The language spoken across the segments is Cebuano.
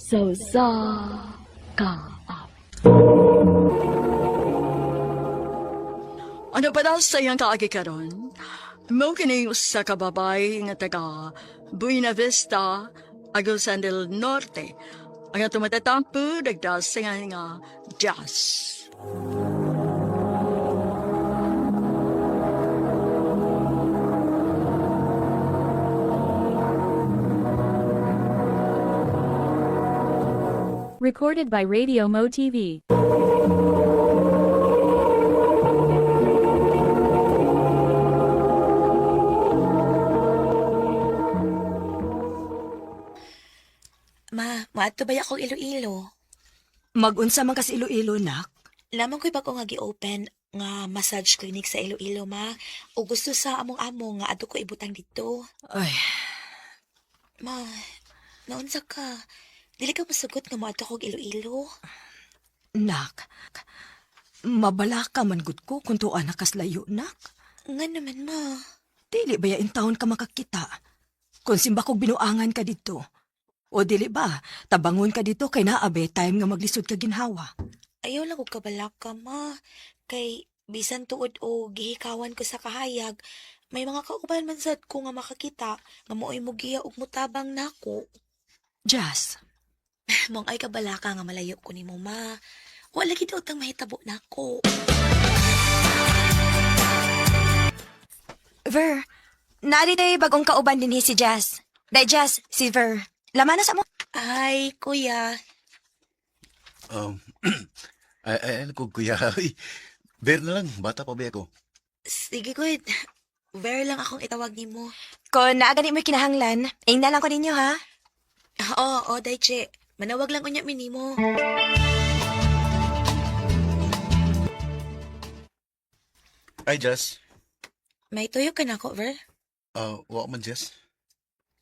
Sa usa ka awit. Ano pa daw sa iyang kaagi karon? Mo kini usa ka babay nga taga Buena Vista, Agusan del Norte. Ang atong matatampo nagdasingan nga jazz. Recorded by Radio Mo TV. Ma, maadto ba akong Iloilo? Magunsa man kas Iloilo, nak. Lamang ko'y bago nga gi-open nga massage clinic sa Iloilo, ma. O gusto sa among-amo nga adto ko ibutang dito. Ay, Ma, naunsa ka? Dili ka masugot nga moadto kog Iloilo? nak. Mabala ka man gud ko kung tuwa na kas layo, nak. Nga naman, ma. Dili ba ya intawon ka makakita? Kung simba kog binuangan ka dito. O dili ba, tabangon ka dito kay naabe time nga maglisod ka ginhawa. Ayaw lang kog kabalaka, ma. Kay bisan tuod o gihikawan ko sa kahayag, may mga kauban man sad ko nga makakita nga mooy mugiya og mutabang nako. Jazz, Mong ay kabalaka nga malayo ko nimo, ma. Wala gid utang mahitabo nako. Ver, naari bagong kauban din si Jazz. Day Jazz, si Ver. Laman na sa mo. Ay, kuya. Um, ay, ay, ay, ko, kuya. Uy, bear na lang, bata pa ba ako? Sige, good. Ver lang akong itawag nimo. Kon naagani mo kinahanglan, ingna lang ko ninyo ha. Oo, oo, Daiche. Manawag lang unya minimo. Ay, Jess. May tuyo ka nako, Ver. Ah, wa man, Jess.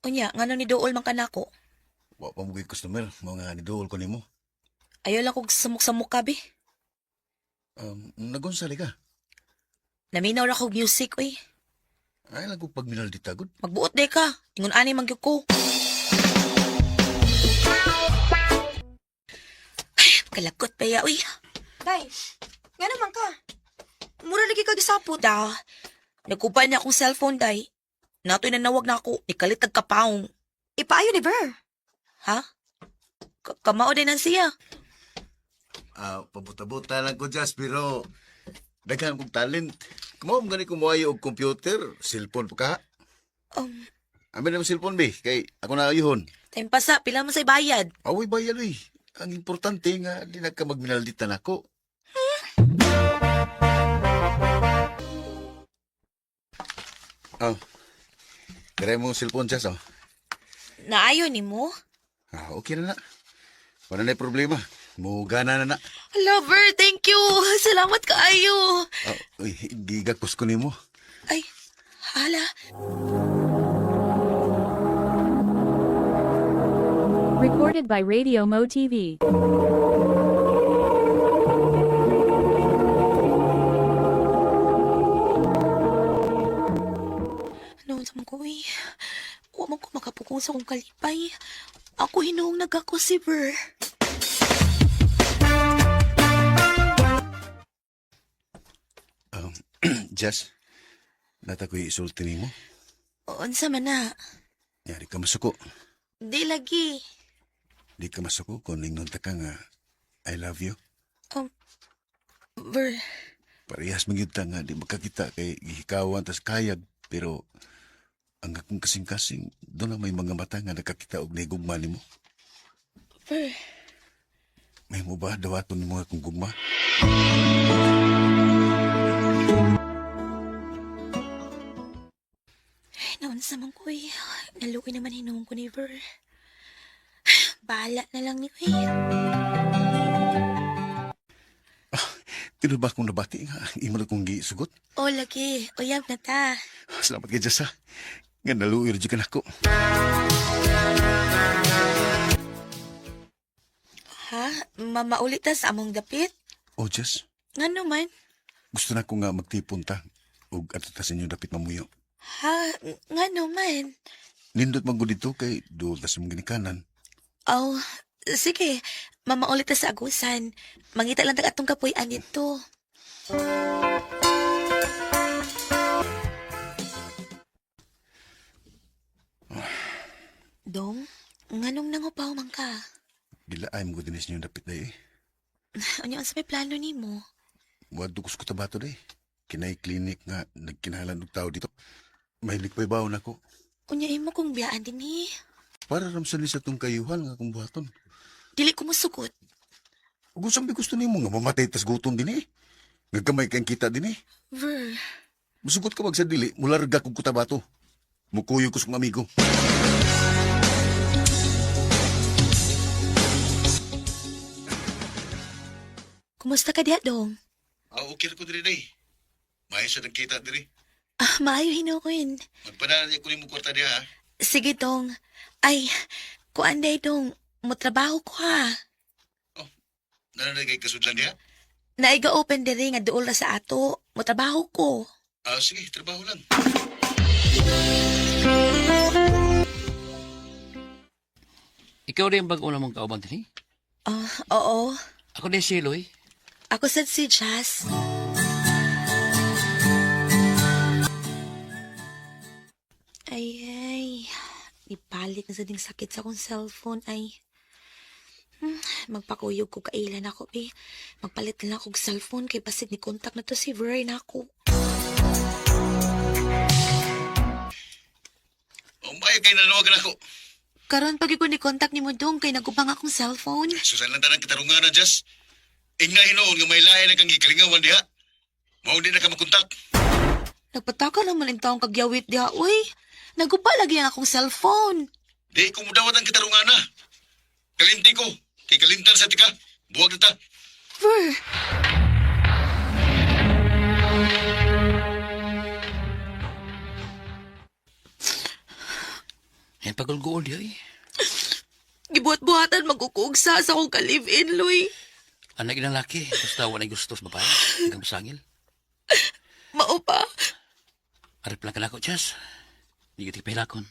Unya, ngano ni Duol man ka nako. Wa pa mo ko'y customer, mga niduol ko nimo. Ayaw lang kog samok-samok ka, bi. Nagonsali ka. Naminaw ra kog music, uy. Ay, lang ko pagminal dita, good. Magbuot day ka. Ingon ani man gyud ko. Ay, kalakot pa ya, uy. Day, nga naman ka. Mura lagi ka gisapot. Da, nagkuban niya akong cellphone, day. Nato'y nanawag na ako. Nikalitag kapaong. Ipaayo ni Ver. Ha? Kamao din ang siya. Ah, pabuta-buta lang ko, Jess, pero daghan kong talent. Kumaw mo gani kumuha og computer, cellphone pa ka. Amin na mo cellphone, be. Kay ako na ayuhon. Time pasa, pila man sa bayad. Away ba yan, uy. Ang importante nga, di na ka magminal dita nako. Oh. Kaya mo cellphone, Jess, oh. Naayo ni mo? Ah, okay na na. Wala na problema. Mugana na na. Lover, thank you. Salamat kaayo. Ah, uy, gigakos ko nimo. Ay, hala. Recorded by Radio Mo TV. Ano sa ko, uy. Wa man ko makapukong sa kong kalipay. Ako hinuong nagako si Ver. Um, Jess, nata ko'y isulti nimo. Unsa man na. Yari ka masuko. Di lagi. Di ka masuko kung ningnon ta ka nga I love you. Ver, Parehas man gyud ta nga di magkakita kay gihikawan tas kayag pero ang akong kasing-kasing doon na may mga mata nga nakakita og nahigugma nimo. Ver. May mo ba dawaton nimo akong gugma? Ay, naunsa man ko, uy. Naluoy naman hinuong ko ni Ver. Bahala na lang ni uy. Tino ba akong nabati nga imo na kong gisugot? O, lagi. Uyab na ta. Salamat kay Jess ha. Nga naluoy ra jud ka nako. Ha? Mamaulit ta sa among dapit? Oh Jess, Nga naman. gusto na ko nga magtipon ta ug adto ta sa inyo dapit mamuyo. Ha? Nga naman. Nindot man gud dito kay duol ta sa imong ginikanan. Oh, Sige, mamaulit ta sa Agusan. Mangita lang tag atong kapuy-an dito. Dong, nganong nangupaw man ka? Gilaay mo ko dinis niyo dapit day eh. Unya unsa may plano nimo? Wadto ko sa Cotabato day. Kinay clinic nga nagkinahalan og tao dito. Mahilig pa ibawon ako. Unya imo kong biyaan dinhi. Para ramsan ni sa tong kayuhan nga akong buhaton. Dili ko mosugot. Ug unsa may gusto nimo nga mamatay tas gutom dinhi? Nga gamay kang kita dinhi. Ver, Musugot ka wag sa dili, mularga kog Cotabato. Mukuyo ko sa kong amigo. Kumusta ka diha, Dong? Ah, okay ra ko diri day. Maayo sa nagkita diri. Ah, maayo hinuon. Magpadala niya ko nimo kwarta diha. Ha? Sige, Dong. Ay, kuan day, Dong. Motrabaho ko ha. Nananay kay kasudlan diha? Naiga open diri nga duol ra sa ato. Motrabaho ko. Ah, sige, trabaho lang. Ikaw rin ang bago na mong kauban din eh. Ah, oo. Ako din si Eloy. Ako sad si Jazz. Ay, ay. Ipalit na sa ding sakit sa akong cellphone, ay. Magpakuyog ko kailan ako, eh. Magpalit na lang akong cellphone kay basig ni contact na to si Vern ako. Oh, maayo kay nanawagan ako. Karon pag ko ni contact ni mo dong kay nagubang akong cellphone. Susan lang tanang katarungan na, Jess. Ingna hinuon nga may lain na kang gikalingawan diha. Mao di na ka makontak. Nagpataka naman ang taong kagyawit diha, uy. Naguba lagi ang akong cellphone. Di ko mudawat ang katarungan na. Kalinti ko. Kay kalintan sa tika. Buwag na ta. Ver, Yan pagulguol diha eh. Gibuhat-buhatan magkukuugsa sa akong ka-live-in, Luy. Anak ilang laki, basta wala gusto sa babae. Hanggang masangil. Mao pa. Arip lang ka na ako, Jess. Hindi ka tipahilakon.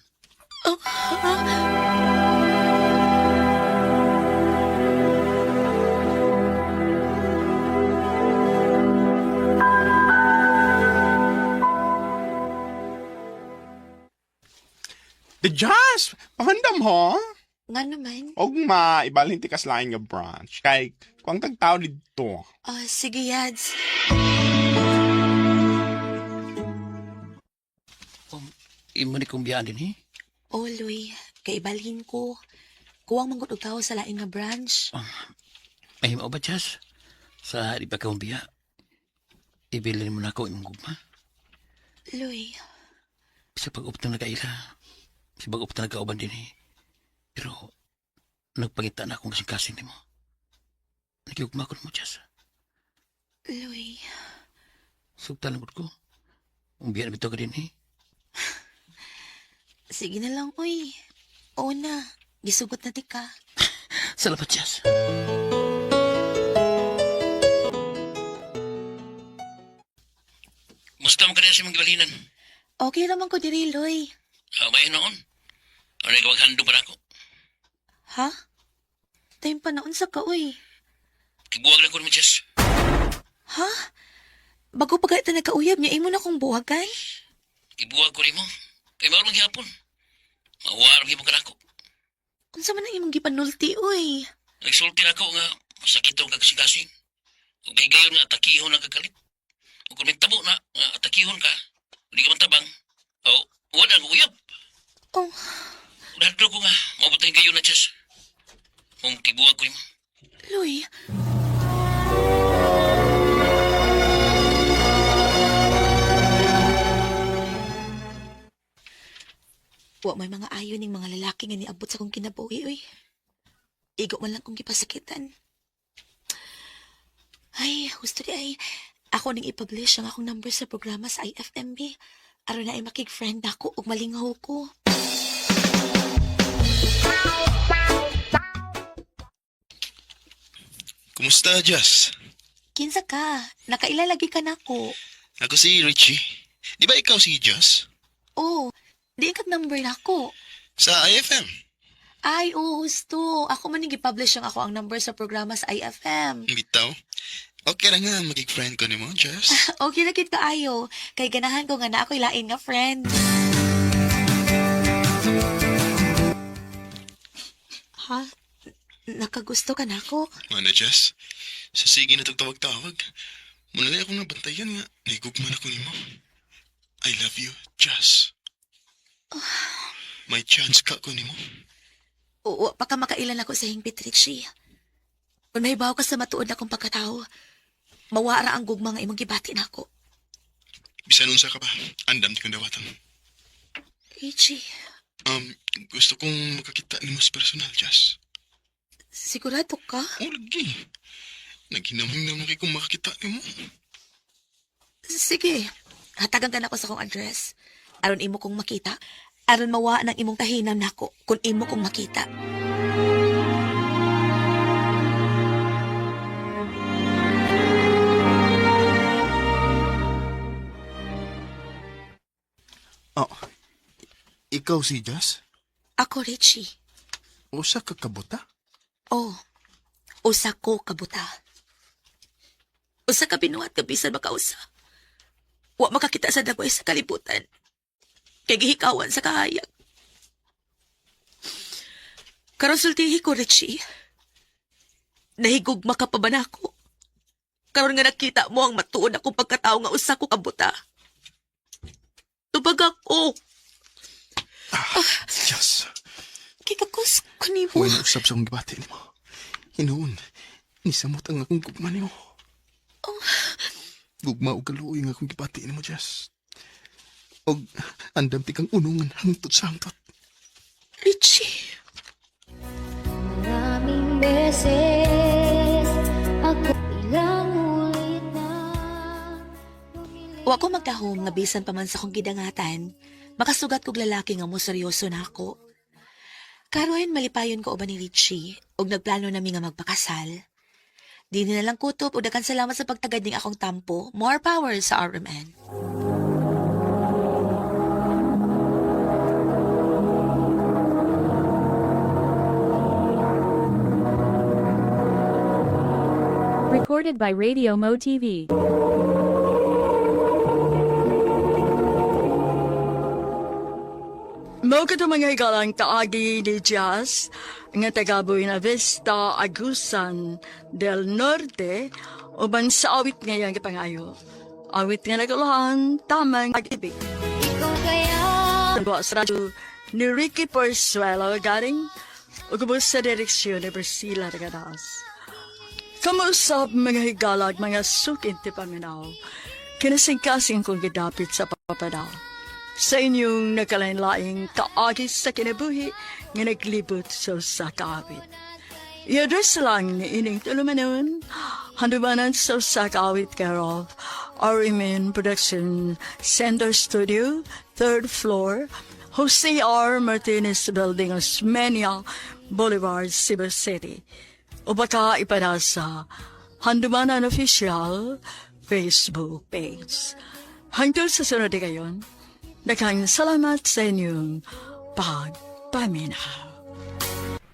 The Jazz! Pahandam ho! Nga naman. Og maibalhin ti kaslain nga branch. Kay, kung tagtao dito. Ah, sige, Yads. Imo ni kong biyaan din eh. Oh, Luy, kaibalhin ko. Kuwang manggod og tao sa laing nga branch. Ay, mao ba, Jess? Sa di pa ka biya. Ibilin mo na ako imong gugma. Luy, Sa pag-uptang nagkaila. Sa pag-uptang nagkauban din eh. Pero, nagpangita na akong kasing-kasing nimo. Nagiugma ko mo, Jess. Luy. Sugtan lang ko. Umbiya na bitaw ka din eh. Sige na lang, uy. Oo na, gisugot na ti ka. Salamat, Jess. Musta mo ka na sa mga gibalinan? Okay naman ko diri, Luy. May noon. Ano ikaw ang pa na ako? Ha? Time pa na unsa ka, uy. Kibuwag na ko ni Jess. Ha? Bago pa ta nagkauyab niya, imo na kong buwagan? Kibuwag ko rin mo. Kay maurong gihapon. Mauwarong himo ka na ako. Unsa man ang imong gipanulti, uy? Nagsulti na ako nga masakit ang kagasing-kasing. Ug may gayon nga atakihon ang kagalit. Ug kung may tabo na nga atakihon ka, hindi ka man tabang. O, wala ang uyab. Oh, Nahadlo ko nga, maabot ang gayon na Jess. Kung kibuwag ko rin mo. Luy. Wa may mga ayo ning mga lalaki nga niabot sa akong kinabuhi, uy. Igo man lang kong gipasakitan. Ay, gusto di ay. Ako ning i-publish ang akong number sa programa sa IFMB. Aron na ay makig-friend ako ug malingaw ko. Kumusta, Jazz? Kinsa ka? Nakaila lagi ka nako. Ako si Richie. Di ba ikaw si Jazz? Oh, di kag number nako. Sa IFM. Ay, oo, husto. Ako man yung gipublish ang ako ang number sa programa sa IFM. Bitaw. Okay ra nga magig friend ko nimo, Jess. Okay na kit kaayo. Kay ganahan ko nga na ako'y lain nga friend. Ha? Nakagusto ka na ako? Ano, Jess? Sa sige na tagtawag-tawag. Muna na akong nabantayan nga. Naigugman ako nimo. I love you, Jess. May chance ka ko nimo. Oo, baka makailan ako sa hingpit, Richie. Kung mahibaw ka sa matuod akong pagkatao, mawara ang gugma nga imong gibati nako. Bisan unsa ka ba? Andam di kong dawatan. Richie, Gusto kong makakita nimo sa personal, Jess. sigurado ka? Oh, lagi. Naghinamhim kay kung makakita nimo. Sige, hatagan ka nako sa kong address. Aron imo kong makita. Aron mawa ng imong kahinam nako kung imo kong makita. Oh, ikaw si Jess? Ako, Richie. Usa ka kabuta? Oh, usa ko kabuta. Usa ka binuhat ka bisan makausa. Wa makakita sa dagway sa kalibutan. Kay gihikawan sa kahayag. Karon sultihi ko, Richie. Nahigugma ka pa ba nako? Karon nga nakita mo ang matuod akong pagkatao nga usa ko kabuta. Tubag ako. Jess. Kikakos ko nimo. Huwag na usap sa akong gibati nimo. Hinuon, nisamot ang akong gugma nimo. Gugma og kaluoy ang akong gibati nimo, Jess. Og andam ti kang unungan hangtod sa hangtod. Richie. Maraming beses ako ilang ulit na Wa ko magtahom nga bisan pa man sa akong gidangatan, makasugat kog lalaki nga mo seryoso na ako. Karon malipayon ko uban ni Richie ug nagplano nami nga magpakasal. Di na lang kutob ug daghan salamat sa pagtagad ning akong tampo. More power sa RMN. Recorded by Radio Mo TV. Mao kato mga higalang kaagi ni Jazz nga taga Buena Vista, Agusan del Norte uban sa awit ngayang gipangayo. Awit nga naguluhan, tamang pag-ibig. Ikaw kaya Ang sa radyo ni Ricky Porsuelo galing ug ubos sa direksyon ni Priscilla Regadas. Kamuusap mga higalag, mga sukin ti paminaw. Kinasingkasing kong gidapit sa papadaw. Sa inyong nakalain-laing kaagi sa kinabuhi nga naglibot sa usa ka awit. I-address lang ni ining tulumanon, handumanan sa usa ka awit care of RMN Production Center Studio, third floor, Jose R. Martinez Building, Osmeña Boulevard, Cebu City. O baka ipada sa Handumanan Official Facebook page. Hanggang sa sunod na gayon, daghang salamat sa inyong pagpaminaw.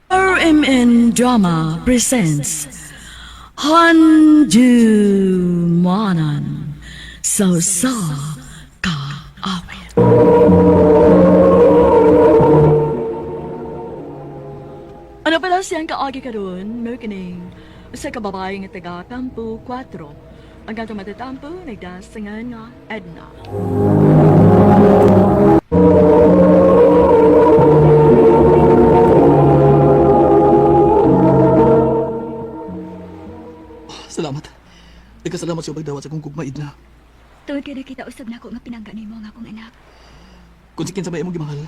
RMN Drama presents Handumanan sa sa Kaawit. Ano pala siyang kaagi karon, mo kining usa ka babae nga taga Kampo 4. Ang katong matatampo nagdasangan nga Edna. Salamat. Nagkasalamat sa pagdawat sa akong gugma, Edna. Tungod kay nakita usab nako nga pinangga nimo ang akong anak. Kung si kinsa may imong gimahal,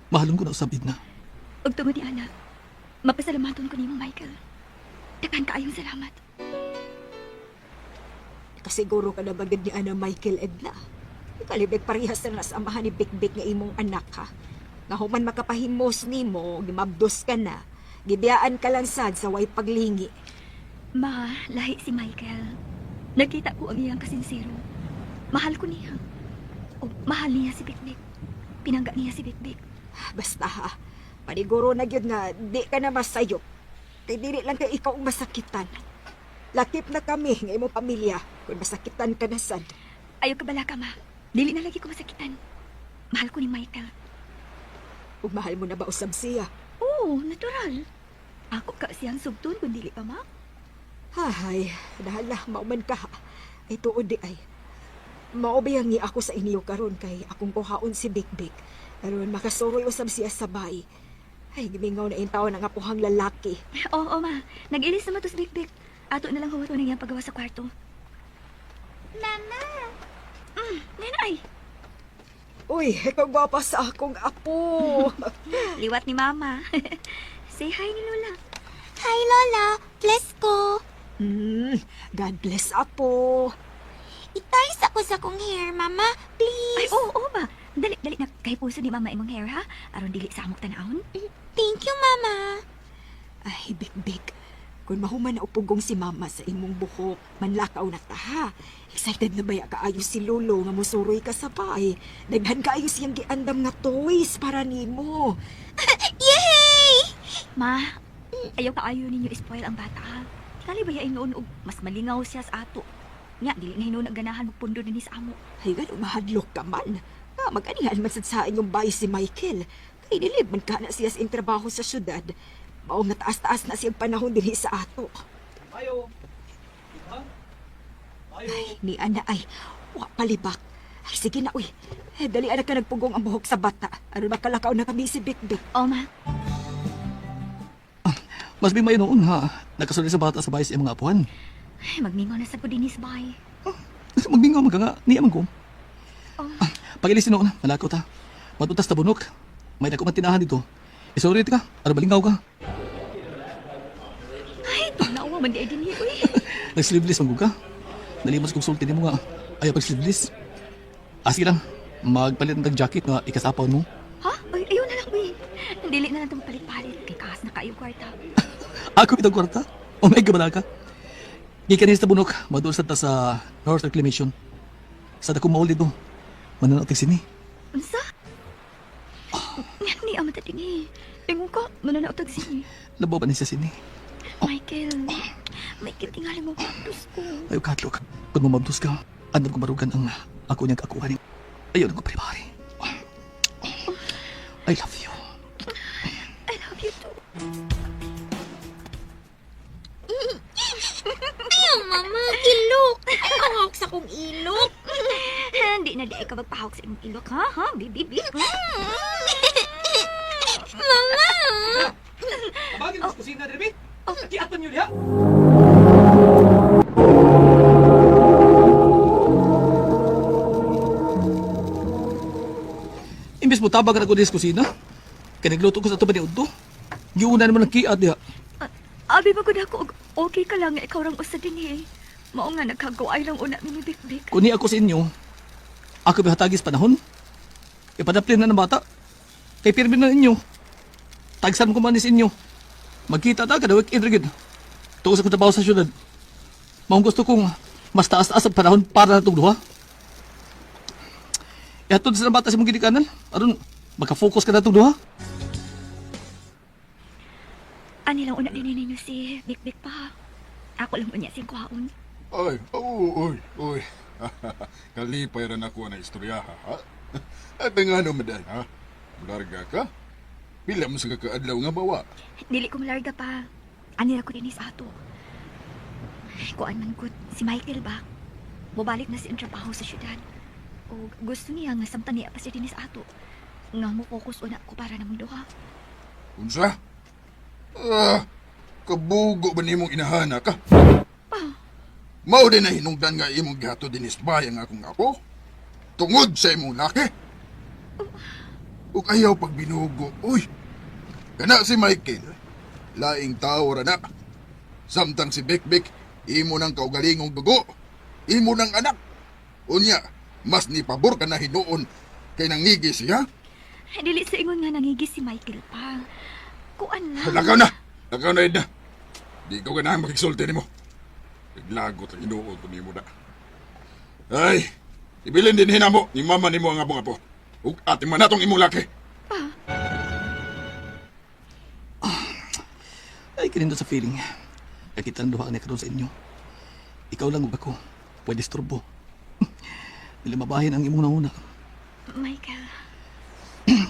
mahalon ko na usab, Edna. Ug tungod ni anak, mapasalamaton ko nimo Michael. Daghan kaayong salamat. Kasiguro ka na bagad ni Ana Michael Edna. Kalibig parehas na nasa amahan ni Bikbik nga imong anak ha. Nga human makapahimos nimo, gimabdos ka na. Gibiyaan ka lang sad sa way paglingi. Ma, lahi si Michael. Nakita ko ang iyang kasinsero. Mahal ko niya. O, mahal niya si Bikbik. Pinangga niya si Bikbik. Basta ha, Paniguro na gyud nga di ka na masayop. Kay dili lang kay ikaw ang masakitan. Lakip na kami nga imong pamilya kung masakitan ka na sad. Ayaw ka bala ka, ma. Dili na lagi ko masakitan. Mahal ko ni Michael. Ug mahal mo na ba usab siya? Oo, natural. Ako ka siyang sugton kung dili pa, ma. Hay, dahala, mauman ka. Ay tuod di ay. Maobiyang ni ako sa inyo karon kay akong kuhaon si Bikbik. Aron makasuroy usab siya sa bay. Ay, gimingaw na intaon ang apuhang lalaki. Oo, ma. Nag-ilis naman to si Bikbik. Ato na lang huwato na iyang pagawa sa kwarto. Mama! Nanay, Uy, ikaw gwapa sa akong apo. liwat ni Mama. Say hi ni Lola. Hi, Lola! Bless ko! God bless apo. Itais ako sa kong hair, Mama. Ay, Please! oo, oo ba? Dali, dali na. Kay puso ni Mama imong hair, ha? Aron dili sa amok tanahon. Thank you, Mama. Ay, Bikbik. Kung mahuman na upugong si Mama sa imong buhok, manlakaw na ta ha. Excited na baya kaayo si Lolo nga musuroy ka sa bay. Daghan kaayo siyang giandam nga toys para nimo. Yay! Ma, ayaw kaayo ninyo spoil ang bata, ha? Kali ba yain noon og mas malingaw siya sa ato? Nya, dili na hinuon ang ganahan magpundo dinhi sa amo. Ay, ganun, mahadlok ka man. Ah, mag-anihan man sad sa inyong bay si Michael. Kay nilib man ka na siya sa iyang trabaho sa syudad. Mao nga taas-taas na siyang panahon dinhi sa ato. Ayo. Ha? Ayo. Ay, ni Ana ay, wa palibak. Ay, sige na, uy. Eh, dali na ka nagpugong ang buhok sa bata. Aron makalakaw na kami si Bikbik. O, ma. Mas may mayo noon ha. Nakasulod sa bata sa bahay sa iyang mga apuhan. Ay, magmingaw na sa ko dinhi sa bahay. Magmingaw man ka nga. Niya man ko. Oh. Ah, Pag-ilis noon, malakaw ta. Matutas ta bunok. May dako man tinahan dito. Isurit ka, aron malingaw ka. Ay, tugnawa man di ay dinhi, uy. Nag-sleeveless man gud ka. Nalimos kong sulti nimo nga ayaw pag sleeveless. Ah, sige lang. Magpalit ng jacket nga ikasapaw mo. Ha? Ay, ayaw na lang, uy. Dili na lang ito magpalit-palit. Kay kahas na kayo kwarta. Ako bitong kwarta. Oh my God, ka. Gikan sa bunok, maduol sa ta sa North Reclamation. Sa dako mall dito. Mananaw tag sini. Unsa? Ni ama ta dinhi. Ingon ka, mananaw tag sini. Labaw pa ni siya sini. Michael, Michael, tingali mo kaptos ko. Ayaw katlok. Kung mamabdos ka, andam ko marugan ang ako niyang kakuha ni. Ayaw na ko prepare. I love you. I love you too. Ayaw, Mama. Ilok. Ay, pahawak sa kong ilok. Hindi na di ka magpahawak sa imong ilok, ha? Ha? Bibi, bi. Mama! Abagin sa kusina, Derby. Kiatan niyo diha. Imbes mo tabag na ko sa kusina. Kaya nagluto ko sa ito ni Udto. Giuna naman ang kiat diha. Abi ba gud ako og okay ka lang nga ikaw rang usa dinhi. Mao nga nagkagawa lang una mi ni Bikbik. Kung ni ako sa inyo, ako bihatagis panahon. Ipadaplin na ng bata. Kay pirmi na ninyo. Tagsan ko man ni sa inyo. Magkita ta kada weekend ra gyud. Tuos ako trabaho sa syudad. Maong gusto kong mas taas-taas ang panahon para natong duha. Ihatod sa bata sa mong ginikanan. Aron maka-focus ka natong duha. Ani lang una dinhi ninyo si Bikbik pa. Ako lang unya siyang kuhaon. Ay, oo, oy, oy. Kalipay ra nako na istorya, ha? At nga no, maday, ha? Larga ka? Pila mo sa kakaadlaw nga bawa. Dili ko malarga pa. Ani ra ko dinhi sa ato. Kuan man gud si Michael ba? Mobalik na siyang trabaho sa syudad. O gusto niya nga samtang niya pa siya dinhi sa ato. Nga mo focus una ko para namong duha. Unsa? Ah, kabugo ba nimong inahana ka? Mao din na hinungdan nga imong gihatod din isbay ang akong apo. Tungod sa imong laki. Ug ayaw pagbinugo, uy. Kana si Michael, laing tao ra na. Samtang si Bekbek, imo nang kaugalingong dugo, imo nang anak. Unya, mas ni pabor ka na hinuon kay nangigi siya. Dili sa ingon nga nangigis si Michael pa. Kuan lang. Lakaw na! Lakaw na, Edna! Di ko ganahan makigsulti nimo. Naglagot ang inuod ko nimo na. Ay! Ibilin din hinamo ni mama nimo ang apong apo. Ug ate man natong imong laki. Ay, kinindot sa feeling. Kakita ang duha ni karon sa inyo. Ikaw lang ug ako. Pwede istorbo. Dili mabahin ang imong nauna. Michael,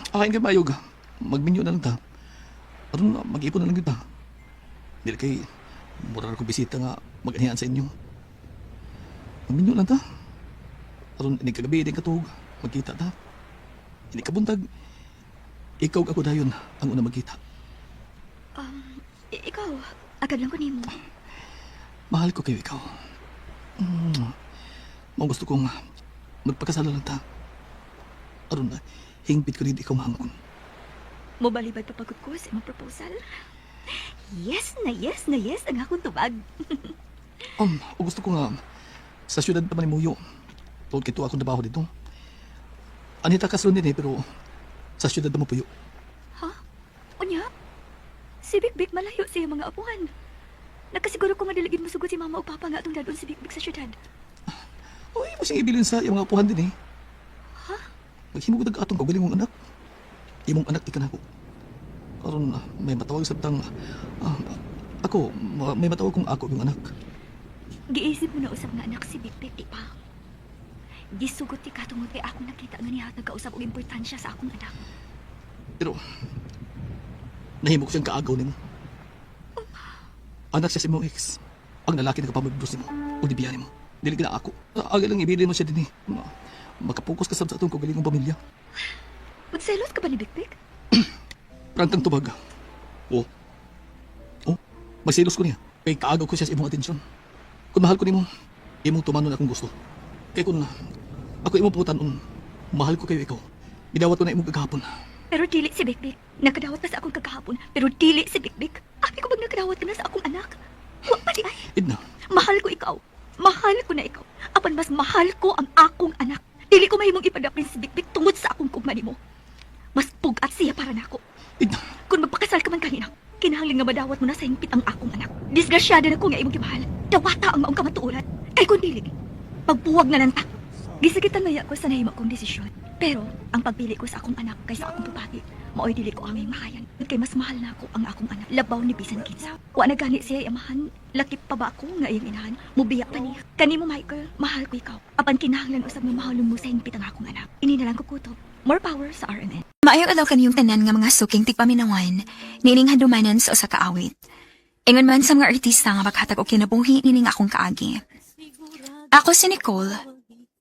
Akain kay mayog. Magminyo na lang ta. Aron mag-ipon na lang kita. Dili kay mura ra ko bisita nga mag-anihan sa inyo. Magminyo lang ta. Aron inig kagabi inig katuog. Magkita ta. Inig kabuntag. Ikaw ug ako dayon ang una magkita. ikaw, agad lang ko nimo. Mahal ko kayo ikaw. Mao gusto kong magpakasala lang ta. Aron na, hingpit ko rin ikaw mahangkon. Mobalibad papagod ko sa imong proposal. Yes na yes na yes ang akong tubag. O gusto ko nga, sa syudad pa man ni Muyo. Tuod kito akong trabaho dito. Anita kaslon din eh, pero sa syudad na mo puyo. Ha? Unya? Si Bikbik malayo sa iyang mga apuhan. Nakasiguro ko nga diligid mo sugot si mama o papa nga atong dadon si Bikbik sa syudad. Uy, mo siyang ibilin sa iyang mga apuhan din eh. Ha? Maghimo ko atong kaugalingong anak. Imong anak di ka nako. Karon may matawag sa tang ako, may matawag kong ako yung anak. Giisip mo na usab nga anak si Bikbik, di pa? Gisugot ti ka tungod kay akong nakita nga nihatag kausap og importansya sa akong anak. Pero, nahimo ko siyang kaagaw nimo. Anak siya sa imong ex. Ang lalaki nagpamagdos nimo o dibiyan nimo. Dili ka na ako. Aga lang ibilin mo siya din eh. Makapokus ka sab sa atong kaugalingong pamilya. Magselos ka ba ni Bikbik? Prangkang tubag. Oh. Oh, magselos ko niya. Kay kaagaw ko siya sa imong atensyon. Kung mahal ko nimo, imong tumanon akong gusto. Kay kung ako imong putanon, mahal ko kayo ikaw. Bidawat ko na imong kagahapon. Pero dili si Bikbik. Nakadawat na sa akong kagahapon, pero dili si Bikbik. Abi ko bag nakadawat ka na sa akong anak? Wa pa di ay. Edna, Mahal ko ikaw. Mahal ko na ikaw. Apan mas mahal ko ang akong anak. Dili ko mahimong ipadapin si Bikbik tungod sa akong kugma nimo. Mas pugat siya para nako. Edna, Kung magpakasal ka man kanina, kinahanglan nga madawat mo na sa hingpit ang akong anak. Disgrasyada na ko nga imong gimahal. Dawata ang maong kamatuoran. Kay kung dili, pagbuwag na lang ta. Gisakitan maya ko sa nahimo kong desisyon. Pero ang pagpili ko sa akong anak kaysa akong pabati, maoy dili ko aming mahayan. Kay mas mahal na ako ang akong anak. Labaw ni bisan kinsa. Wa na gani siya amahan. Lakip pa ba ako nga iyang inahan? Mubiya pa niya. Kanimo Michael, mahal ko ikaw. Apan kinahanglan usab nga mahalon mo sa hingpit ang akong anak. Ini na lang ko kutob. More power sa RMN. Maayong adlaw kaniyong tanan nga mga suking tigpaminawan, niining handumanan sa usa ka awit. Ingon man sa mga artista nga maghatag og kinabuhi nining akong kaagi. Ako si Nicole.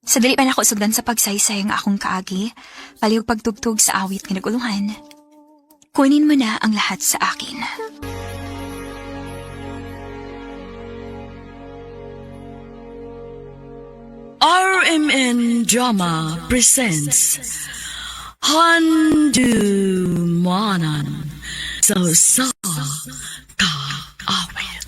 Sa dili pa nako sugdan sa pagsaysay ang akong kaagi, palihog pagtugtog sa awit nga naguluhan. Kunin mo na ang lahat sa akin. RMN Drama presents Handumanan sa Usa Ka Awit.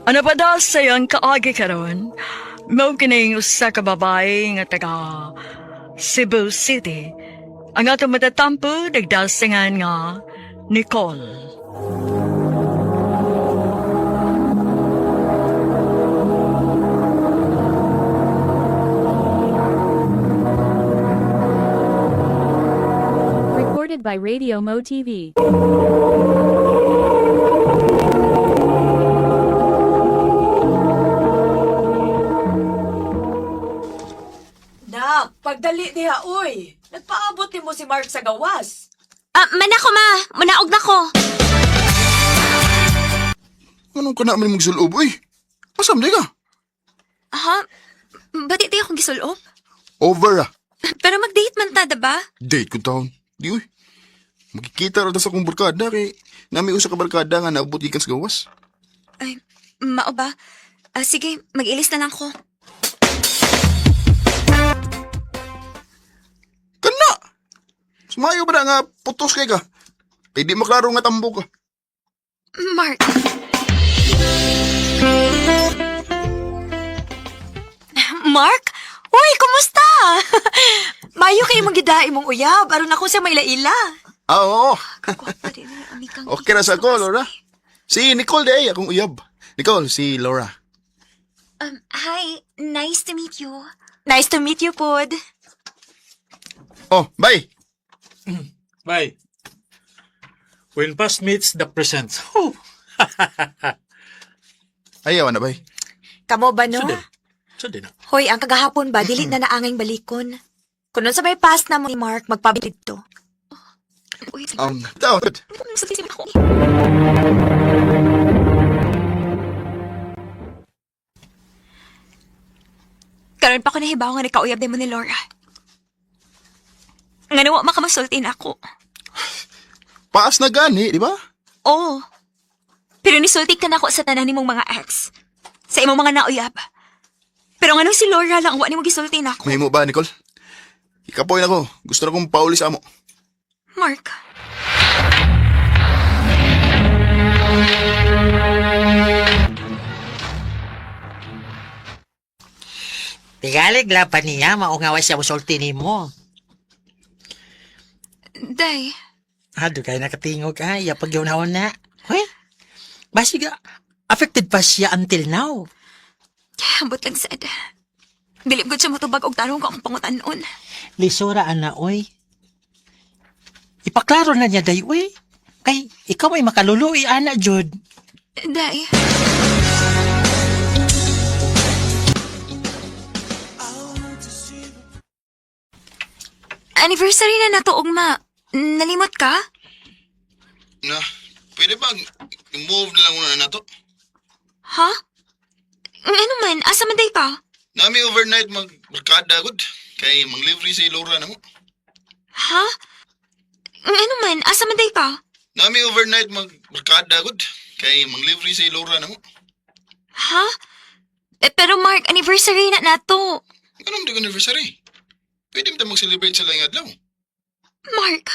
Ano pa daw sa iyang kaagi karon? Mao kining usa ka babae nga taga Cebu City. Ang atong matatampo nagdasingan nga Nicole. Recorded by Radio Mo TV. Nak, pagdali diha, uy. Nagpaabot ni mo si Mark sa gawas. Ah, manako ma! Manaog na ko! Anong ka naman mong sulob, uy? Asam di ka? Ha? Ba't di akong gisulob? Over ah. Pero mag-date man ta, diba? Date ko taon. Di uy. Magkikita ra ta sa akong barkada kay nami usa ka barkada nga naabot gikan sa gawas. Ay, mao ba? Ah, sige, mag-ilis na lang ko. Kana! Sumayo ba na nga putos kay ka? Kay di maklaro nga tambo ka. Mark. Mark? Uy, kumusta? Mayo kay mong gidae mong uyab aron ako siya maila-ila. Ah, oo. Kagwapa din ang amigang Okay ra sa ako, Laura. Si Nicole di ay akong uyab. Nicole, si Laura. Hi, nice to meet you. Nice to meet you, pod. Oh, bye. Bye. When past meets the present. Oh. Ayaw na, bay. Kamo ba no? Sudin. Sudin na. Hoy, ang kagahapon ba, dili na naanging balikon. Kunon sa may past na mo ni Mark, magpabilid to. Tao, good. Karon pa ko nahibaw nga nagkauyab mo ni Laura. Nga nawa makamasulti na ako. Paas na gani, di ba? Oo. Pero nisulti ka na ako sa tanan nimong mga ex. Sa imong mga nauyab. Pero ngano si Laura lang wa nimo gisulti na ako. Mahimo ba, Nicole? Ikapoy na ko. Gusto na kong pauli sa amo. Mark. Tigalig la pa niya, maungawa siya musulti nimo. Day. Ado kay nakatingog ha, iya pag yun na. Hoy, basiga, affected pa siya until now. Ambot lang sad. Dili ko siya motubag og tarong ko akong pangutan-on. Lisura, ana, oy. Ipaklaro na niya, day, oy. Kay, ikaw ay makaluluoy, ana, jud. Day. Anniversary na nato, Ugma. Nalimot ka? Na, pwede ba move na lang muna na to? Ha? Ano man? Asa man day ka? Nami overnight magbarkada gud kay manglibre si Laura na mo. Ha? Ano man? Asa man day ka? Nami overnight magbarkada gud kay manglibre si Laura na mo. Ha? Eh, pero Mark, anniversary na nato. Anong di anniversary? Pwede mo mag-celebrate sa laing adlaw. Mark.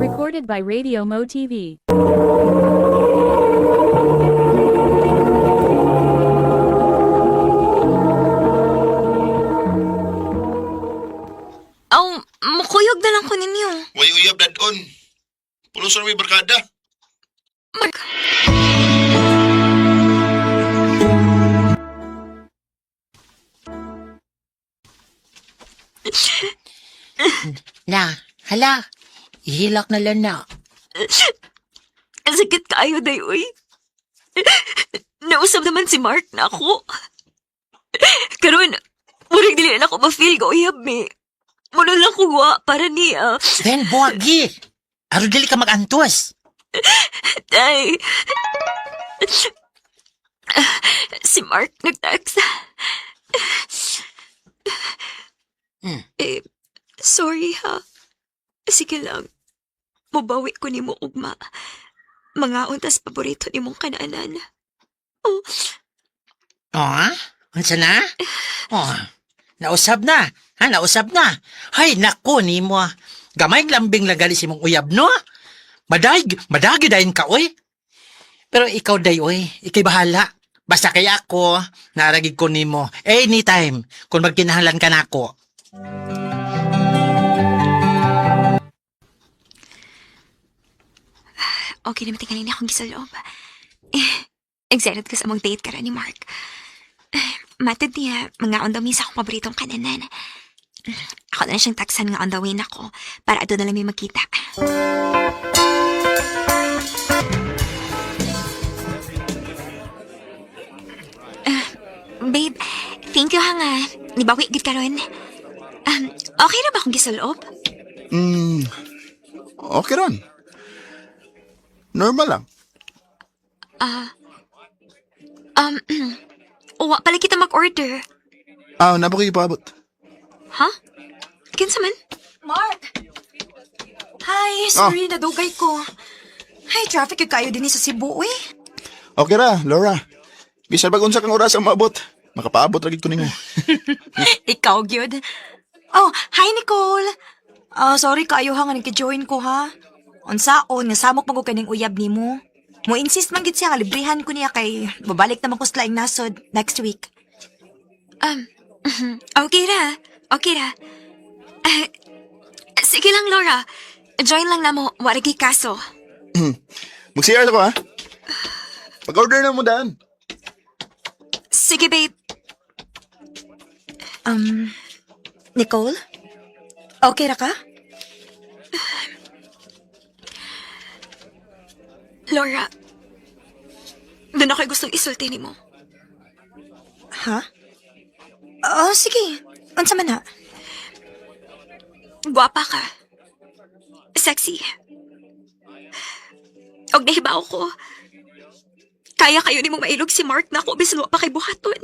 Recorded by Radio Mo TV. Aw, mukuyog na lang ko ninyo. Way uyab dadon. Pulos ra may barkada. Mark. Na, hala, ihilak na lang na. Sakit kaayo, day, uy. Nausap naman si Mark na ako. Karon, murag dili na ako ma-feel ko uyab mi. Muna lang ko wa para niya. Then, buwagi. Aron dili ka mag-antos. Day. Si Mark nag-text. Eh, sorry ha. Sige lang. Mubawi ko nimo ugma. Mga untas paborito nimong kanaanan. Oh, Oh, unsa na? Oh, nausab na. Ha, nausab na. Hay, nako nimo. Gamay lambing lang gali si mong uyab, no? Madag, madagi dayon ka, oy. Pero ikaw day, oy, ikay bahala. Basta kay ako, naragig ko nimo. Anytime, kung magkinahalan ka nako. Okay naman tingalin akong gisaloob. Eh, excited ko sa among date karon ni Mark. Eh, matod niya, mga on the way sa akong paboritong kananan. Ako na lang siyang taksan nga on the way nako para doon na lang may magkita. Eh, babe, thank you ha nga. Nibawi gid karon. Okay na ba akong gisaloob? Okay ron. Normal lang. Ah, uwa pala kita mag-order. Ah, napa kayo ipaabot. Ha? Kinsa man? Mark! Hi, sorry, nadugay ko. Hi, traffic yung kayo din sa Cebu, eh. Okay ra, Laura. Bisan pag unsa kang oras ang maabot. Makapaabot ra gid ko nimo. Ikaw, gyud. Oh, hi, Nicole. Ah, sorry kaayo ha nga nagki-join ko ha. Unsaon nga samok man ko kaning uyab nimo. Mo insist man gid siya nga librehan ko niya kay babalik naman ko sa laing nasod next week. Okay ra. Okay ra. Eh, sige lang, Laura. Join lang namo. Wala gyud kaso. Mag-CR ako ha. Pag-order na mo daan. Sige, babe. Nicole? Okay ra ka? Laura, doon ako'y gustong isulti ni mo. Ha? Oh, sige. Unsa man na? Guwapa ka. Sexy. Og nahibaw ko. Kaya kayo ni mong mailog si Mark na ako bisan wa pa kay buhaton.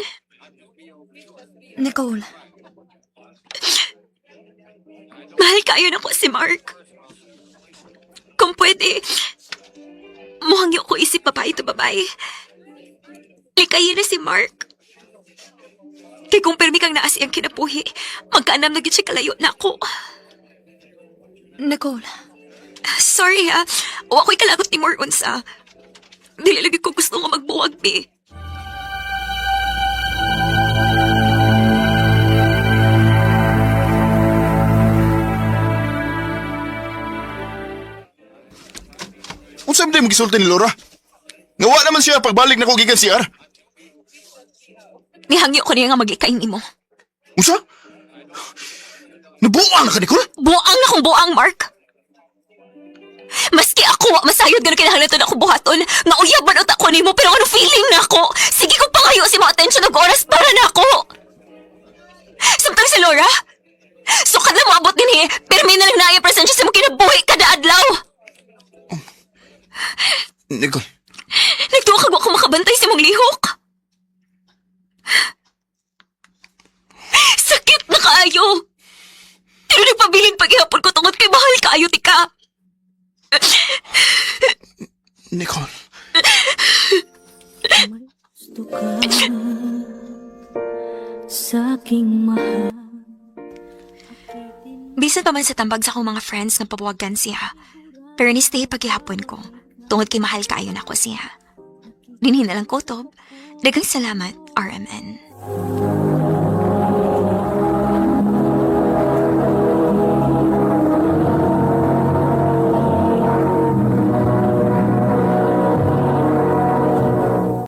Nicole. Mahal kayo na ko si Mark. Kung pwede, muhangyo ko isip babae to babae. Likayin na si Mark. Kay kung pirmi kang naas iyang kinabuhi, magkaanam na gid siya kalayo na ako. Nicole. Sorry ha, wa ko'y kalagot ni more unsa. Dili lagi ko gusto nga magbuwag, be. Unsa man mo gisulti ni Laura? Ngawa naman siya pagbalik na ko gikan CR. Nihangyo ko niya nga maglikay nimo. Unsa? Nabuang na ka, Nicole? Buang na kong buang, Mark. Maski ako, wa masayod gano'n kinahanglan to na ako buhaton. Nga uyab man utak ko nimo, pero ano feeling na ako? Sige ko pangayo si mga atensyon og oras para na ako. Samtang si Laura, sukad na moabot din eh, pero may na lang naaya presensya sa mga kinabuhi kada adlaw. Nicole. Nagtuwa kag wa ko makabantay sa mong lihok. Sakit na kaayo. Pero nagpabilin paghihapon ko tungod kay mahal kaayo ti ka. Nicole. Sa aking mahal. Bisan pa man sa tambag sa akong mga friends nga pabuwagan siya. Pero ni stay paghihapon ko. Tungod kay mahal kaayo nako siya. Dinhin na lang kutob. Daghang salamat, RMN.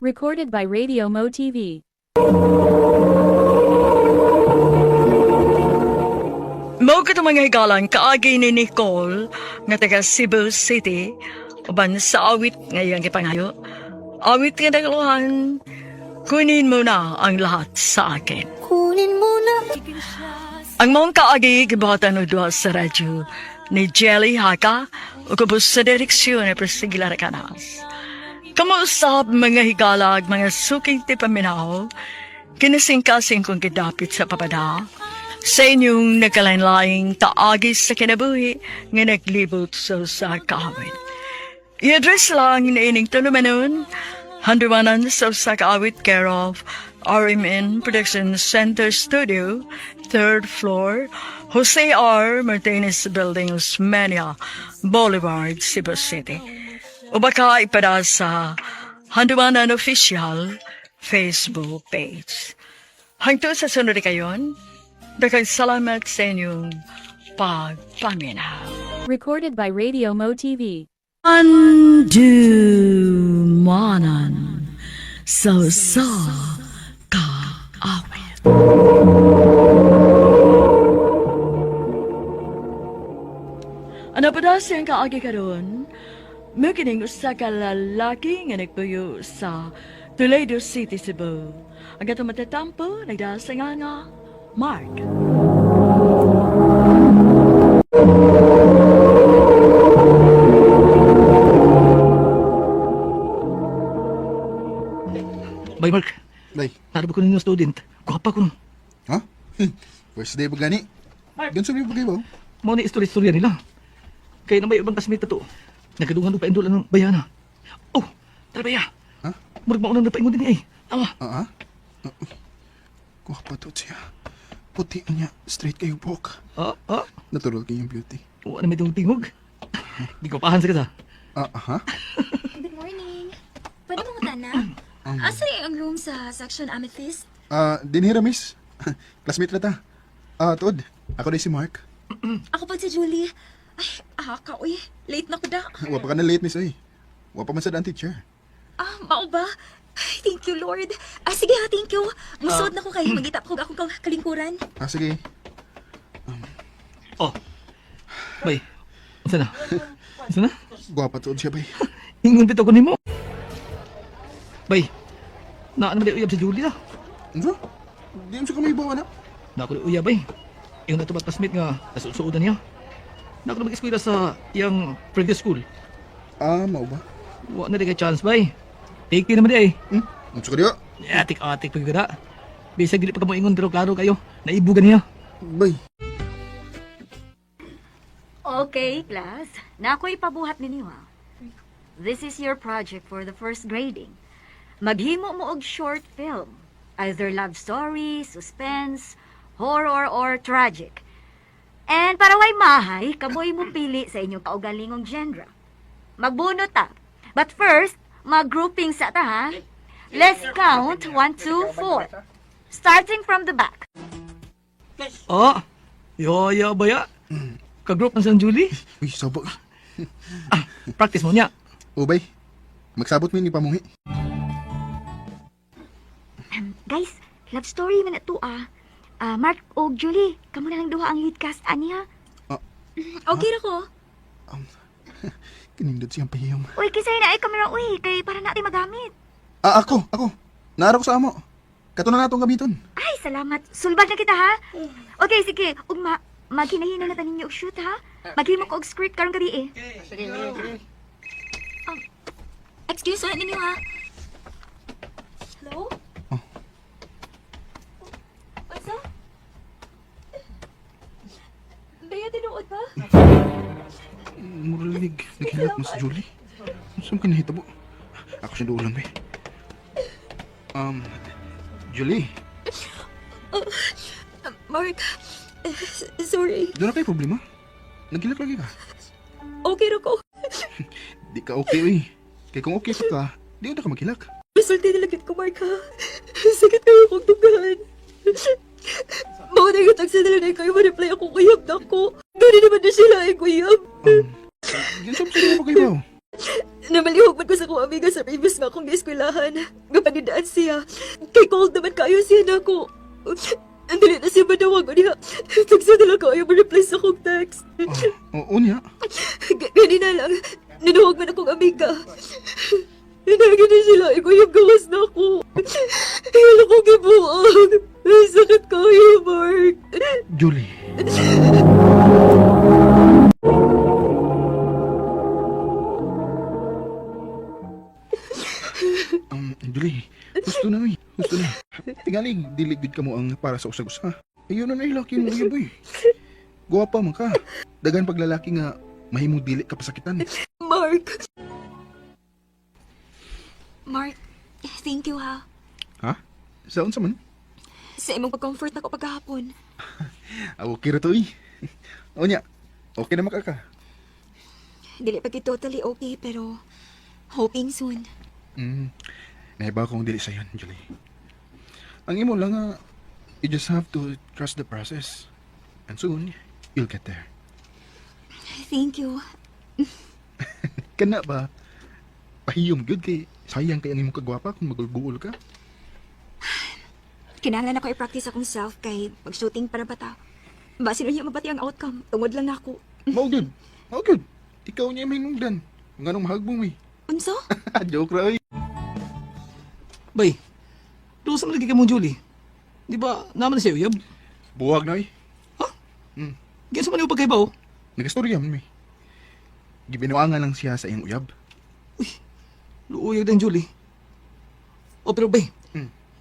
Recorded by Radio Mo TV. Mao kato mga higalan kaagi ni Nicole nga taga Cebu City uban sa awit nga iyang gipangayo. Awit nga nagluhan, kunin mo na ang lahat sa akin. Kunin mo na. Ang maong kaagi gibuhatan og duha sa radyo ni Jelly Haka ug ubos sa direksyon ni Priscilla Recanas. Kamuusap mga higalag, mga suking tipaminaw, kinasingkasing kong gidapit sa papada, sa inyong nagkalain-laing taagi sa kinabuhi nga naglibot sa usa ka awit. I-address lang na ining tulumanon, handumanan sa usa ka awit care of RMN Production Center Studio, third floor, Jose R. Martinez Building, Osmeña Boulevard, Cebu City. O baka ipada sa Handumanan Official Facebook page. Hangtod sa sunod kayon, daghang salamat sa inyong pagpaminaw. Recorded by Radio Mo TV. Andumanan sa sa kaawit. Ano pa daw siyang kaagi karon? Mukining usa ka lalaki nga nagpuyo sa Toledo City, Cebu. Ang katong matatampo, nagdala sa nga nga, Mark. Bay, Mark. Bay. Narabo ko ninyo student. Gwapa ko. Ha? First day ba gani? Ganso ba ba? Mao ni istorya-istorya nila. Kaya na may ibang kasmit na to. Nagkadungan og paindulan ng bayana. Oh, tara baya. Ha? Murag maunang napaingon din eh. Tama. Ah, ah? Gwapa to siya. Puti niya. Straight kayo buhok. Ah, ah. Natural kayong beauty. Wa na may tingog. Di ko pahan sa kata. Ah, aha. Good morning. Pwede mo na? Asa ang room sa section Amethyst? Ah, dinhira miss. Classmate na ta. Ah, tuod. Ako din si Mark. Ako pa si Julie. Ay, aka, uy. Late na ko da. Wa pa ka na late miss oy. Wa pa man sad ang teacher. Ah, mao ba? Ay, thank you, Lord. Ah, sige ha, thank you. Musod na ko kay mangita ko akong kalingkuran. Ah, sige. Oh. Bay, unsa na? Unsa na? Gwapa tuod siya, bay. Ingon bitaw ko nimo. Bay, naa naman di uyab si Julie ah. Unsa? Di mo siya kamibaw, anak. Na ako di uyab bay. Ingon na to ba't classmate nga nasuod-suodan niya. Na ako na mag-eskwela sa iyang previous school. Ah, mao ba? Wa na di kay chance bay. Take naman di ay. Hmm? Unsa ka diha? Atik-atik pag gada. Bisag dili pa ka mo ingon pero klaro kayo. Naibugan niya. Bay. Okay, class. Na ako'y pabuhat ninyo ha. This is your project for the first grading. Maghimo mo og short film. Either love story, suspense, horror, or tragic. And para way mahay, kamoy mo pili sa inyong kaugalingong genre. Magbunot ta. But first, mag-grouping sa ta ha. Let's count 1, 2, 4. Starting from the back. Ah, yoya baya. Kagroup na si Julie. Uy, sabo. Ah, practice mo niya. O, bay. Magsabot mi ni pamuhi. Guys, love story man na to ah. Ah, Mark og Julie, kamo na lang duha ang lead cast ani ha. Ah. Okay ra ko. Kinindot siyang pahiyom. Uy, kisay na ay kamera uy, kay para natin magamit. Ah, ako, ako. Naara ko sa amo. Kato na natong gamiton. Ay, salamat. Sulbad na kita ha. Okay, sige. Ugma, maghinahina na ta ninyo og shoot ha. Maghimo ko og script karong gabi eh. Excuse na ninyo ha. Hello? Oh. Unsa? Bea, tinuod ba? Muralig, naghilat mo si Julie. Saan ka nahitabo? Ako siya dulan, bay. Julie, Mark, sorry. doon na kayo problema. Naghilat lagi ka. Okay ra ko. Di ka okay, uy. Kaya kung okay pa ka, di na ka maghilak. Resulti na lang ko, Mark, ha? Sakit kayo kong tunggahan. Mao na yung tagsa na lang kayo ma-reply ako kuyab na ko. Gani naman na sila ay kuyab. Yan sa mo kayo Namalihog man ko sa akong amiga sa previous nga akong eskwelahan. Gapanidaan siya. Kay cold naman kayo siya na ako. Ang dili na siya manawag. Niya. Tagsa na lang kayo ma-reply sa akong text. Oo niya. Gani na lang. Nanawag man akong amiga. Hinagin na sila. Ikuyab gawas na ako. Hilo ko gibuang. Sakit kayo, Mark. Julie. Julie, gusto na, uy. Gusto na. Tingali, dili gud ka mo ang para sa usag-usa. Ayun na nailaki mo, uy, boy. Guwapa man ka. Dagan paglalaki nga, mahimong dili ka pasakitan. Mark. Mark, thank you ha. Ha? Sa unsa man? Sa imong pag-comfort nako pagkahapon. Ah, okay ra to, uy. O niya, okay na makaka. Dili pa gid totally okay pero hoping soon. Nahibaw kong dili sayon, Julie. Ang imo lang nga, you just have to trust the process. And soon, you'll get there. Thank you. Kana ba? Pahiyom gyud kay sayang kay ang imong kagwapa kung magulguol ka. Kinahanglan ako i-practice akong self kay mag-shooting para bata. Basin unya mabati ang outcome. Tungod lang nako. Mao gyud. Mao gyud. Ikaw niya may nungdan. Nganong mahagbong mi. Unsa? Joke ra oy. Bay, doon sa malagi ka mong Julie. Di ba, naman na siya uyab? Buwag na oy. Ha? Ganyan sa man yung pagkaibaw. Nagastorya man mi. Gibinuangan lang siya sa iyang uyab. Luuyag din Julie. O pero bay,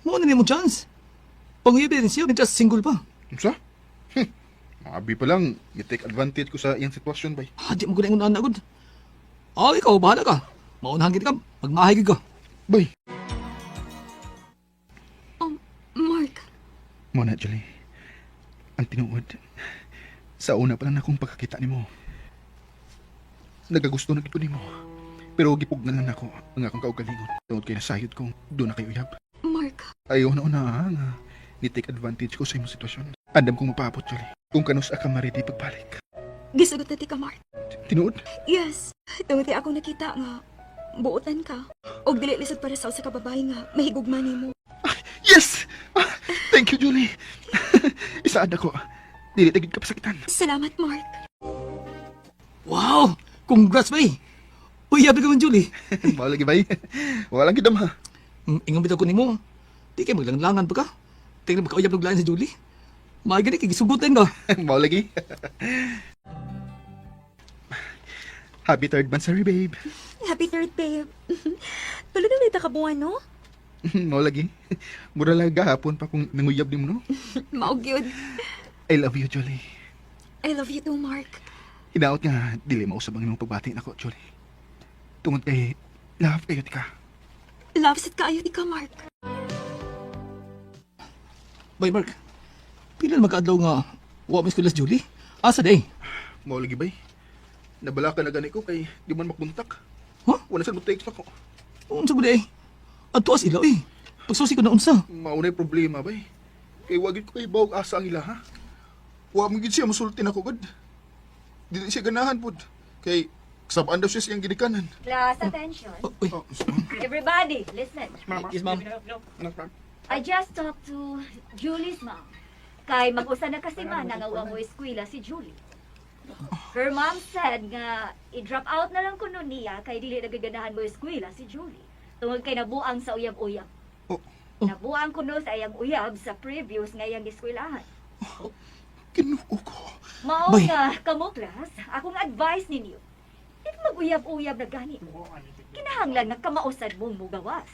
mo na mo chance. Panguyab din siya, mientras single pa. Unsa? Maabi pa lang, i-take advantage ko sa iyang sitwasyon bay. Ah, di mo gud ingon ana gud. Ah, ikaw bahala ka. Maunahan gid ka, magmahay gid ka. Bay. Mark, Mo na, Julie. Ang tinuod, sa una pa lang akong pagkakita nimo. Nagagusto na gid ko nimo. Pero gipugnan lang nako ang akong kaugalingon. Tungod kay nasayod kong doon na kayo uyab. Mark, Ayaw na una ha, nga ni-take advantage ko sa imong sitwasyon. Andam kong mapaabot, Julie. Kung kanus ka ma-ready pagbalik. gisugot na ti ka, Mark. Tinuod? Yes. Tungod kay akong nakita nga Buotan ka. Og dili lisod para sa usa ka babae nga mahigugma nimo. Yes! Ah, thank you, Julie. Isaad ako. Dili tagid ka pasakitan. Salamat, Mark. Wow! Congrats, bay! Uy, yabi ka man, Julie. Mao lagi bay. Wala lang gidam ha. Ingon bitaw ko nimo. Di kay maglanglangan pa ka. Tingnan magkauyab og lain si Julie. Maay gani kay gisugutan ka. Mao lagi. Happy third monthsary, babe. Happy third, babe. Tulo na ulit ka buwan, no? Mao lagi. Mura lang gahapon pa kung nanguyab nimo no. Mao gyud. I love you, Julie. I love you too, Mark. Hinaot nga dili mausab ang imong pagbati nako, Julie. Tungod kay love kayo ti ka. Love sad kaayo ti ka, Mark. Bay, Mark. Pila na magkaadlaw nga wa mo eskwela si Julie? Asa day? Mao lagi bay. Nabala ka na gani ko kay di man makontak. Huh? Wala sad mo text ako. Unsa ba day? Adto as ila eh. Pagsusi ko na unsa. Mao na problema bay. Kay wa gid ko kay bawog asa ang ila ha. Wa man gid siya mosulti nako gud. Dili siya ganahan pud. Kay kasabaan daw siya sa iyang ginikanan. Class, attention. Oh, uy. Oh, Everybody, listen. Yes, ma'am. I just talked to Julie's mom. Kay mag-usa na kasi man nga wa mo eskwela si Julie. Her mom said nga i-drop out na lang kuno niya kay dili nagaganahan mo eskwela si Julie. Tungod kay nabuang sa uyab-uyab. Oh. Nabuang kuno sa iyang uyab sa previous nga iyang eskwelahan. Kinuo ko. Mao Bay. nga kamo class, akong advice ninyo. If mag-uyab-uyab na gani mo, kinahanglan nga kamausad mong mugawas.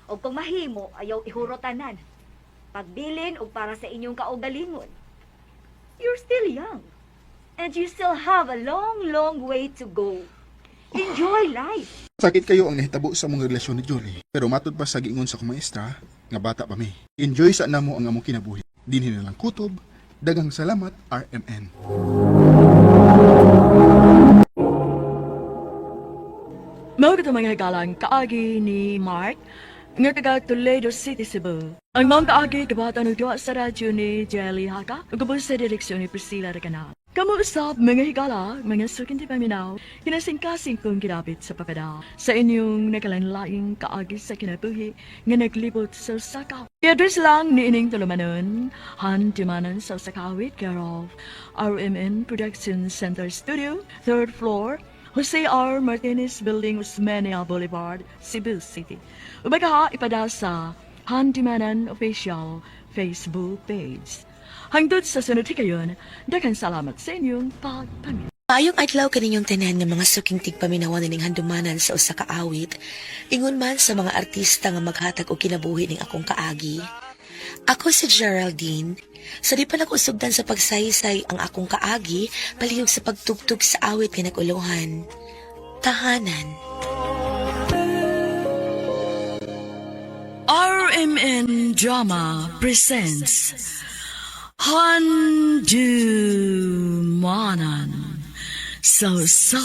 O kung mahimo, ayaw ihurotanan. Pagbilin og para sa inyong kaugalingon. You're still young. And you still have a long, long way to go. Enjoy life. Sakit kayo ang nahitabo sa mong relasyon ni Jolie. Pero matud pa sa giingon sa akong maestra, nga bata pa mi. Enjoy sa namo ang among kinabuhi. Dinhi na lang kutob. Daghang salamat RMN. Mao kato mga higalang kaagi ni Mark nga taga Toledo City, Cebu. Ang mga kaagi kabatan og duha sa radyo ni Jelly Haka ug ubos sa direksyon ni Priscilla Recanal. Kamo usab mga higala, mga sukin ti paminaw, kinasingkasing kong ginapit sa papada sa inyong nakalanlaing kaagi sa kinabuhi nga naglibot sa Osaka. I-address lang ni ining tulumanon, Han Timanan sa Osaka with care of RMN Production Center Studio, third floor, Jose R. Martinez Building, Osmeña Boulevard, Cebu City. Ubaga ipada sa Handimanan Official Facebook page. Hangtod sa sunod higayon, daghang salamat sa inyong pagpaminaw. Maayong adlaw kaninyong tanan nga mga suking tigpaminawan nining handumanan sa usa ka awit. Ingon man sa mga artista nga maghatag og kinabuhi ning akong kaagi. Ako si Geraldine. Sa di pa nag-usugdan sa pagsaysay ang akong kaagi, palihog sa pagtugtog sa awit nga nag-ulohan. Tahanan. RMN Drama presents Handumanan sa sa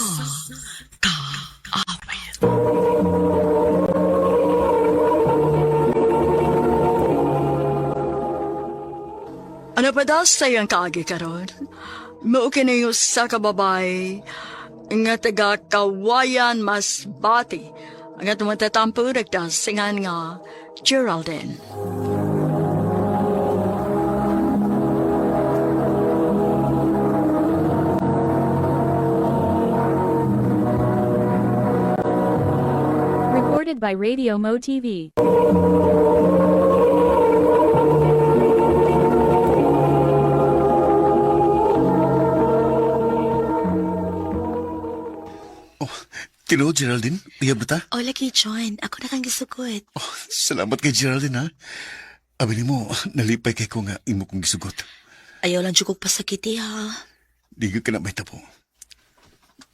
kaawit. Ano pa daw sa iyang kaagi karon? Mao kini sa kababay nga taga Kawayan Masbate nga tumatatampo nagdasingan nga Geraldine. Recorded by Radio Mo TV. Oh, tinuod Geraldine, uyab na ta. O lagi, John. Ako na kang gisugot. Oh, salamat kay Geraldine ha. Abi nimo, nalipay kay ko nga imo kong gisugot. Ayaw lang jud kog pasakiti ha. Di gyud ka na may tapo.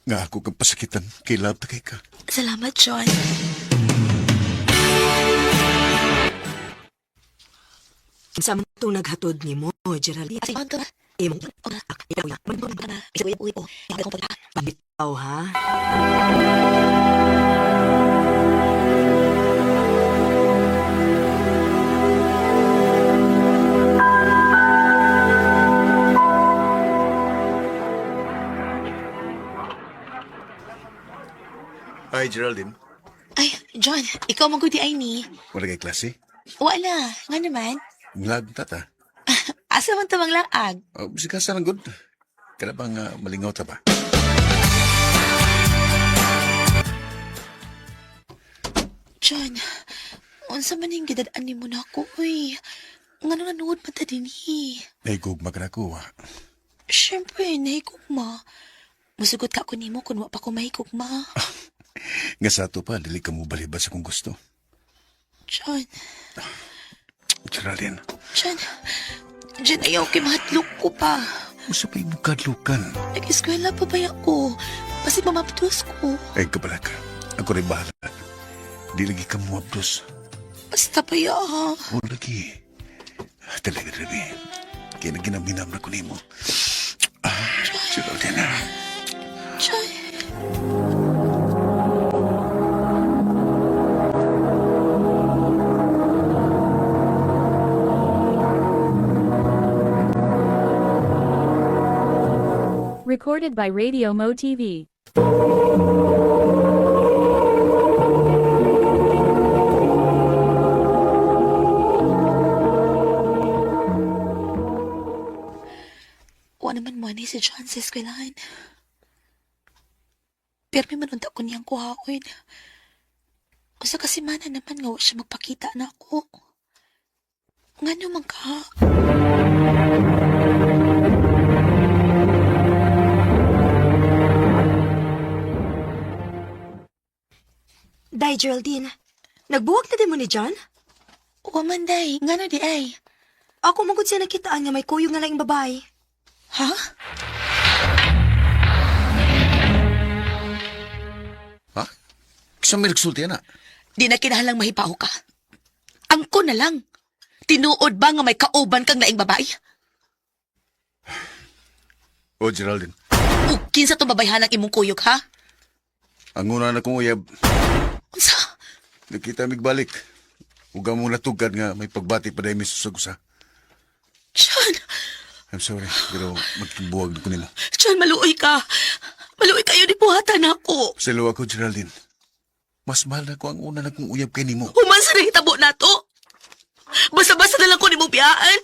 Nga ako kang pasakitan kay love ta kay ka. Salamat, John. Sa itong naghatod nimo, Geraldine. Imong bitaw ha. Hi Geraldine. Ay, John, ikaw man gud di ay ni. Wala kay klase? Wala, nga naman. Nglag tata. Asa man tamang laag? Oh, bisika sa lang good. Kada bang malingaw ta ba? John, unsa man yung gidad-an nimo na ako, uy. Nga nung nanuod man ta dinhi. Naigugma ka na ko, ha? Siyempre, nahigugma. Musugot ka ako nimo kung wa pa ko mahigugma. Nga sa ato pa, dili ka mo balibad sa kung gusto. John, Geraldine, John, John, ayaw kay mahadlok ko pa. usa pa imong kadlukan. Nag-eskwela pa ba ako? Basi mamapdos ko. Ay, kabala ka. Ako rin bahala. Di lagi ka mo abdos. Basta pa ya, ha? O lagi. Talaga, Rebe. Kaya naginaminam na ko nimo. Ah, Geraldine, ah. John. Recorded by Radio Mo TV. Wa naman mo ni si John sa eskwelahan. Pero may manunta ko niyang kuhaon. Usa kasi mana naman nga wa siya magpakita na ako. Nga naman ka. Day, Geraldine. Nagbuwag na din mo ni John? Wa man day, ngano di ay? Ako mong siya nakitaan nga may kuyog nga laing babae. Ha? Ha? Sa may nagsulti na. Di na kinahanglang mahipaw ka. Angko na lang. Tinuod ba nga may kauban kang laing babae? O, Geraldine. O kinsa tong babayhanang imong kuyog, ha? Ang una na kong uyab, Unsa? nakita migbalik. Huwag mo natugad nga may pagbati pa dahil may susag-usa. John, I'm sorry, pero magkibuwag na ko nila. John, maluoy ka. Maluoy kayo ni buhatan ako. Silo ako, Geraldine. Mas mahal na ko ang una na kong uyab kay nimo. Human sa nahitabo na to. Basta-basta na lang ko nimo biyaan.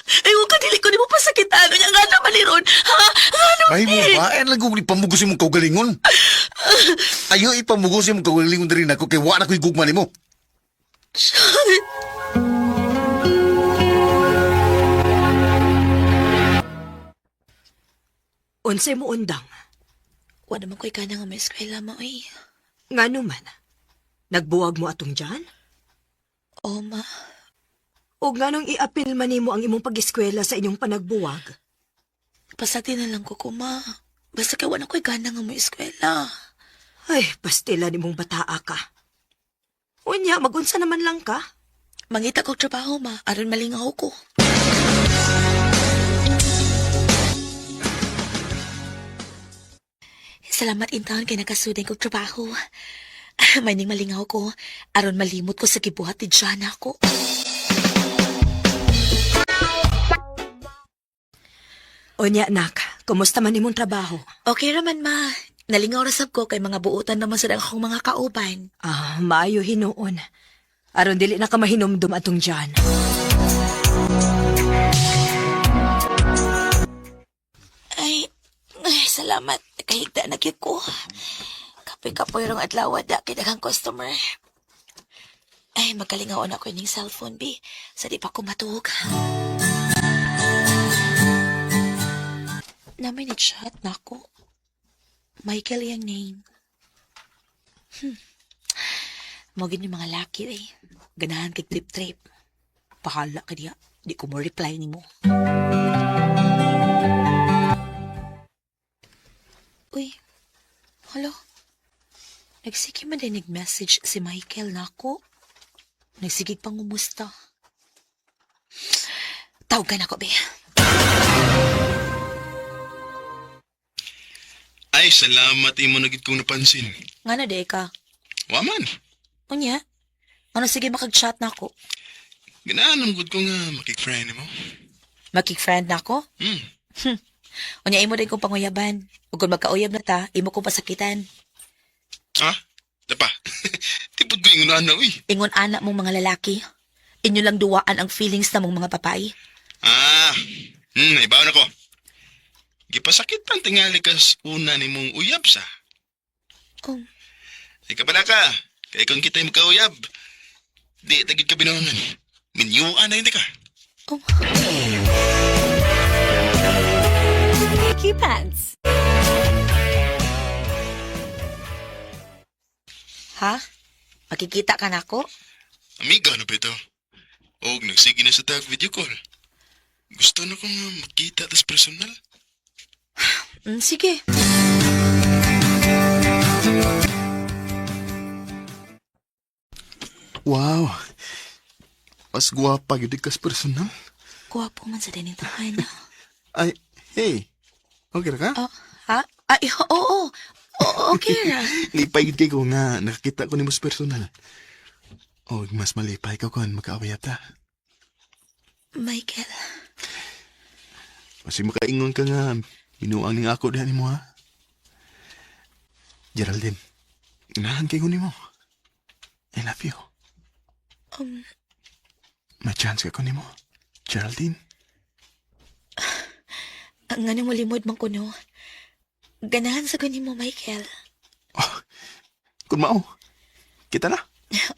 Ayaw ka, dili ko nimo pasakitan. Unya nga naman ni Ron. Ha? Nga naman Ay mo ni? ba? Ay, lang kung ipamugos imong kaugalingon. Ayo ipamugos imong kaugalingon diri nako kay wa na ko'y gugma nimo. John. Unsay mo undang? Wa naman ko'y kana nga may eskwela mo, ay. Nga naman. Nagbuwag mo atong John? O, ma. O nganong iapil man nimo ang imong pag-eskwela sa inyong panagbuwag? Pasagdi na lang ko, kuma. Basta kay wa na ko'y gana nga may eskwela. Ay, pastila nimong bataa ka. Unya, magunsa naman lang ka. Mangita kog trabaho, ma. Aron malingaw ko. Salamat intaon kay nakasuday kog trabaho. May ning malingaw ko. Aron malimot ko sa gibuhat ni Jana ko. Unya, nak, kumusta man imong trabaho? Okay raman, ma. Nalingaw rasab ko kay mga buotan naman sa akong mga kauban. Ah, maayo hinuon. Aron dili na ka mahinumdum atong John. Ay, ay salamat. Kahigda na gyud ko. Kapoy-kapoy rong adlaw da kay daghang customer. Ay, magkalingaon ako ining cellphone, bi. Sa di pa ko matuog. Namin ni chat na ako. Michael yung name. Mo gid ni mga laki eh. Ganahan kay trip-trip. Bahala ka diya. Di ko mo reply nimo. Uy, halo. Nagsige man din nag-message si Michael na ako. Nagsigig pang umusta. Tawag ka na ko, be. Ay, salamat imo na gid kong napansin. Nga na, di ka. Wa man. Unya, ano sige makag-chat na ako? Ganahan ang gud ko nga makik-friend mo. Makik-friend na ako? Hmm. Unya, imo din kong panguyaban. Ug kung magkauyab na ta, imo kong pasakitan. Ha? Dapa, tipod ko ingon ana, uy. Ingon anak mong mga lalaki. Inyo lang duwaan ang feelings na mong mga babae. Ah, ibaon ako. Gipasakit pan tingali kas una ni mong uyab sa. Oh. Ay kabala ka, kay kung kita'y magkauyab, di tagid ka binangan. Minyuan na hindi ka. Oh. Pants. Ha? Makikita ka na ako? Amiga, ano ba ito? Og, nagsige na sa tag video call. Gusto na kong makita tas personal. Sige. Wow. Mas guwapa gyud kas personal. Guwapo man sa dinintahan. Ay, hey. Okay ra ka? Oh, ha? Ay, oo. Oo, oo, okay ra. Lipay gyud kay ko nga nakakita ko nimo sa personal. Og mas malipay ka kon magkaaway ta. Michael, Kasi makaingon ka nga, binuang ning ako diha nimo ha. Geraldine, ganahan kay ko nimo. I love you. May chance ka ko nimo. Geraldine. ang nga mo limod man ko no. Ganahan sa ganin mo, Michael. Kung mao, kita na.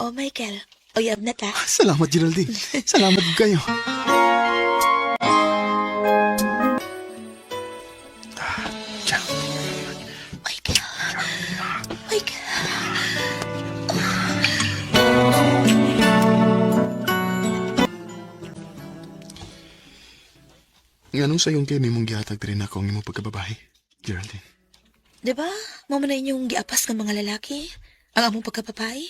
Oh, Michael. Uyab na ta. Salamat, Geraldine. Salamat kayo. Geraldine. Michael. Michael. Nganong sayon kayo nimong gihatag diri nako ang imong pagkababae, Geraldine? Di ba? Mo man na inyong giapas ng mga lalaki. Ang among pagkababae.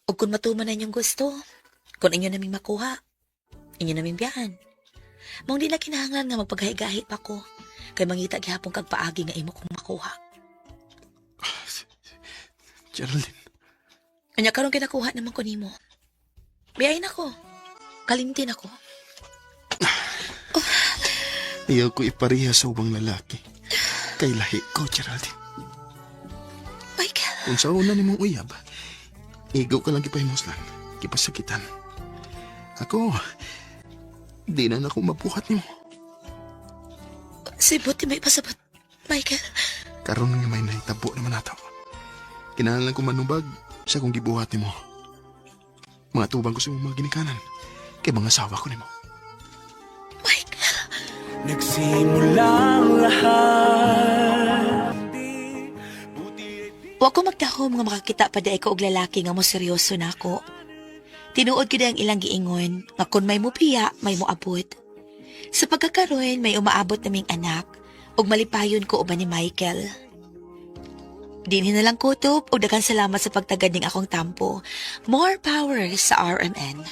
O kung matuman na inyong gusto, kung inyo naming makuha, inyo naming biyahan. Mong di na kinahanglan nga magpaghahi pa ko. Kay mangita gihapon kag paagi nga imo kong makuha. Geraldine, Anya karon kinakuha naman ko nimo. Biyahin ako. Kalimtin ako. ayaw ko ipareha sa ubang lalaki. Kay lahi ko, Geraldine. Michael, Kung sa una nimong uyab, igo ka lang gipahimos lang, gipasakitan. Ako, di na nako mabuhat nimo. sibot may pasabot. Michael, Karon nga may nahitabo naman nato. Kinahanglan ko manubag sa kong gibuhat nimo. Mga tubang ko sa imong mga ginikanan, kay mga asawa ko nimo. Michael. Nagsimula ang lahat. Wa ko magdahom nga makakita pa di ko og lalaki nga mo seryoso na ako. Tinuod gyud ang ilang giingon nga kun may mupiya, may moabot. Sa pagkakaroon, may umaabot naming anak ug malipayon ko uban ni Michael. Dinhi na lang kutob ug daghan salamat sa pagtagad ning akong tampo. More power sa RMN.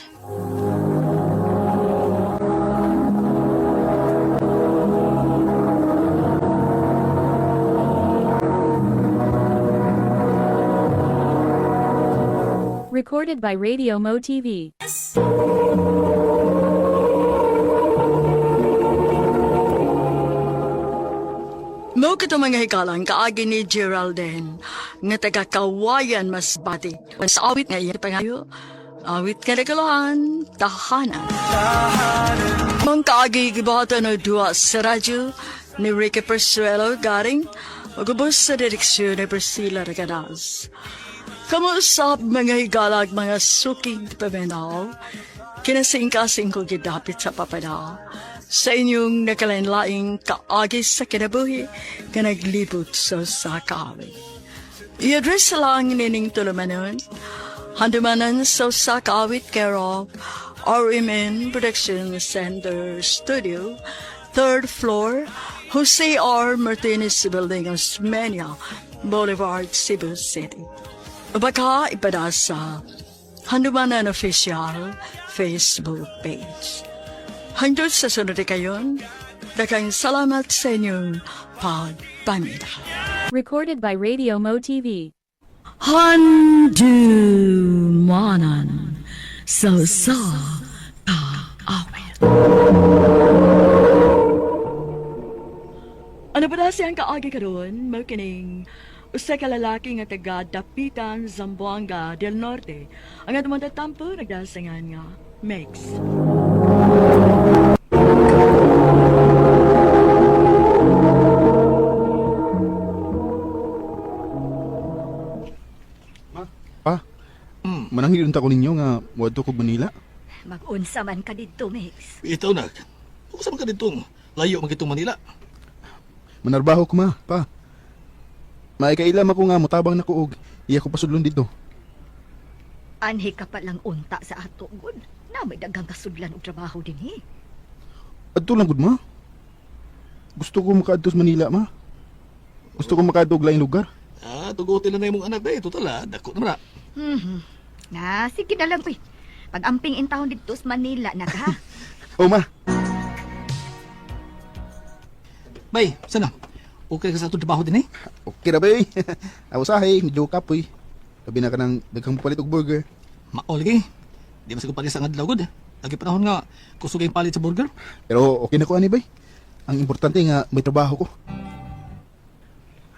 Recorded by Radio Mo TV. Mo kato mga hikalang kaagi ni Geraldine nga taga Kawayan Masbate. Sa awit nga iya pangayo, awit nga nagalahan, tahanan. Mong kaagi gibuhatan og duha sa radyo ni Ricky Persuelo Garing ug ubos sa direksyon ni Priscilla Reganas. Kamusap mga higalag mga suking paminaw, kinasingkasing ko gidapit sa papada sa inyong nakalain-laing kaagi sa kinabuhi nga naglibot sa sakawit. I-address lang nining tulumanon, handumanan sa sakawit care of RMN Production Center Studio, third floor, Jose R. Martinez Building, Osmeña Boulevard, Cebu City. Baka ipada sa Handumanan Official Facebook page. Hangtod sa sunod kayon, daghang salamat sa inyong pagpamina. Recorded by Radio Mo TV. Handumanan sa sa kaawit. Ano ba na siyang kaagi karon? Mo kining Usa ka lalaki nga taga Dapitan, Zamboanga del Norte. Ang atong tatampo nagdasangan nga Megs. Pa, manangilon ta ko ninyo nga moadto kog Manila. Mag-unsa man ka didto, Megs. Itaw nak. Usa man ka ditong layo man kitong Manila. Manarbaho ko ma, pa. Maikailam ako nga motabang nako og iya ko pasudlon dito. Anhi ka pa lang unta sa ato, gud. Na may daghang kasudlan og trabaho dinhi. Adto lang gud ma. Gusto ko makaadto sa Manila ma. Gusto ko makaadto og laing lugar. Ah, tugutin na na imong anak day. Total ah, dako naman na. Mhm. Na, sige na lang, uy. Pag-amping in taon didto sa Manila na ka. Oh ma, Bay, sana. Okay ka sa atong trabaho din eh. okay ra bay. Aw sahay, medyo kapoy. Labi na ka ng daghang palit og burger. Mao lagi. Di ba siguro palit sa adlaw gud. Lagi panahon nga kusog ang palit sa burger. Pero okay na ko ani bay. Ang importante nga may trabaho ko.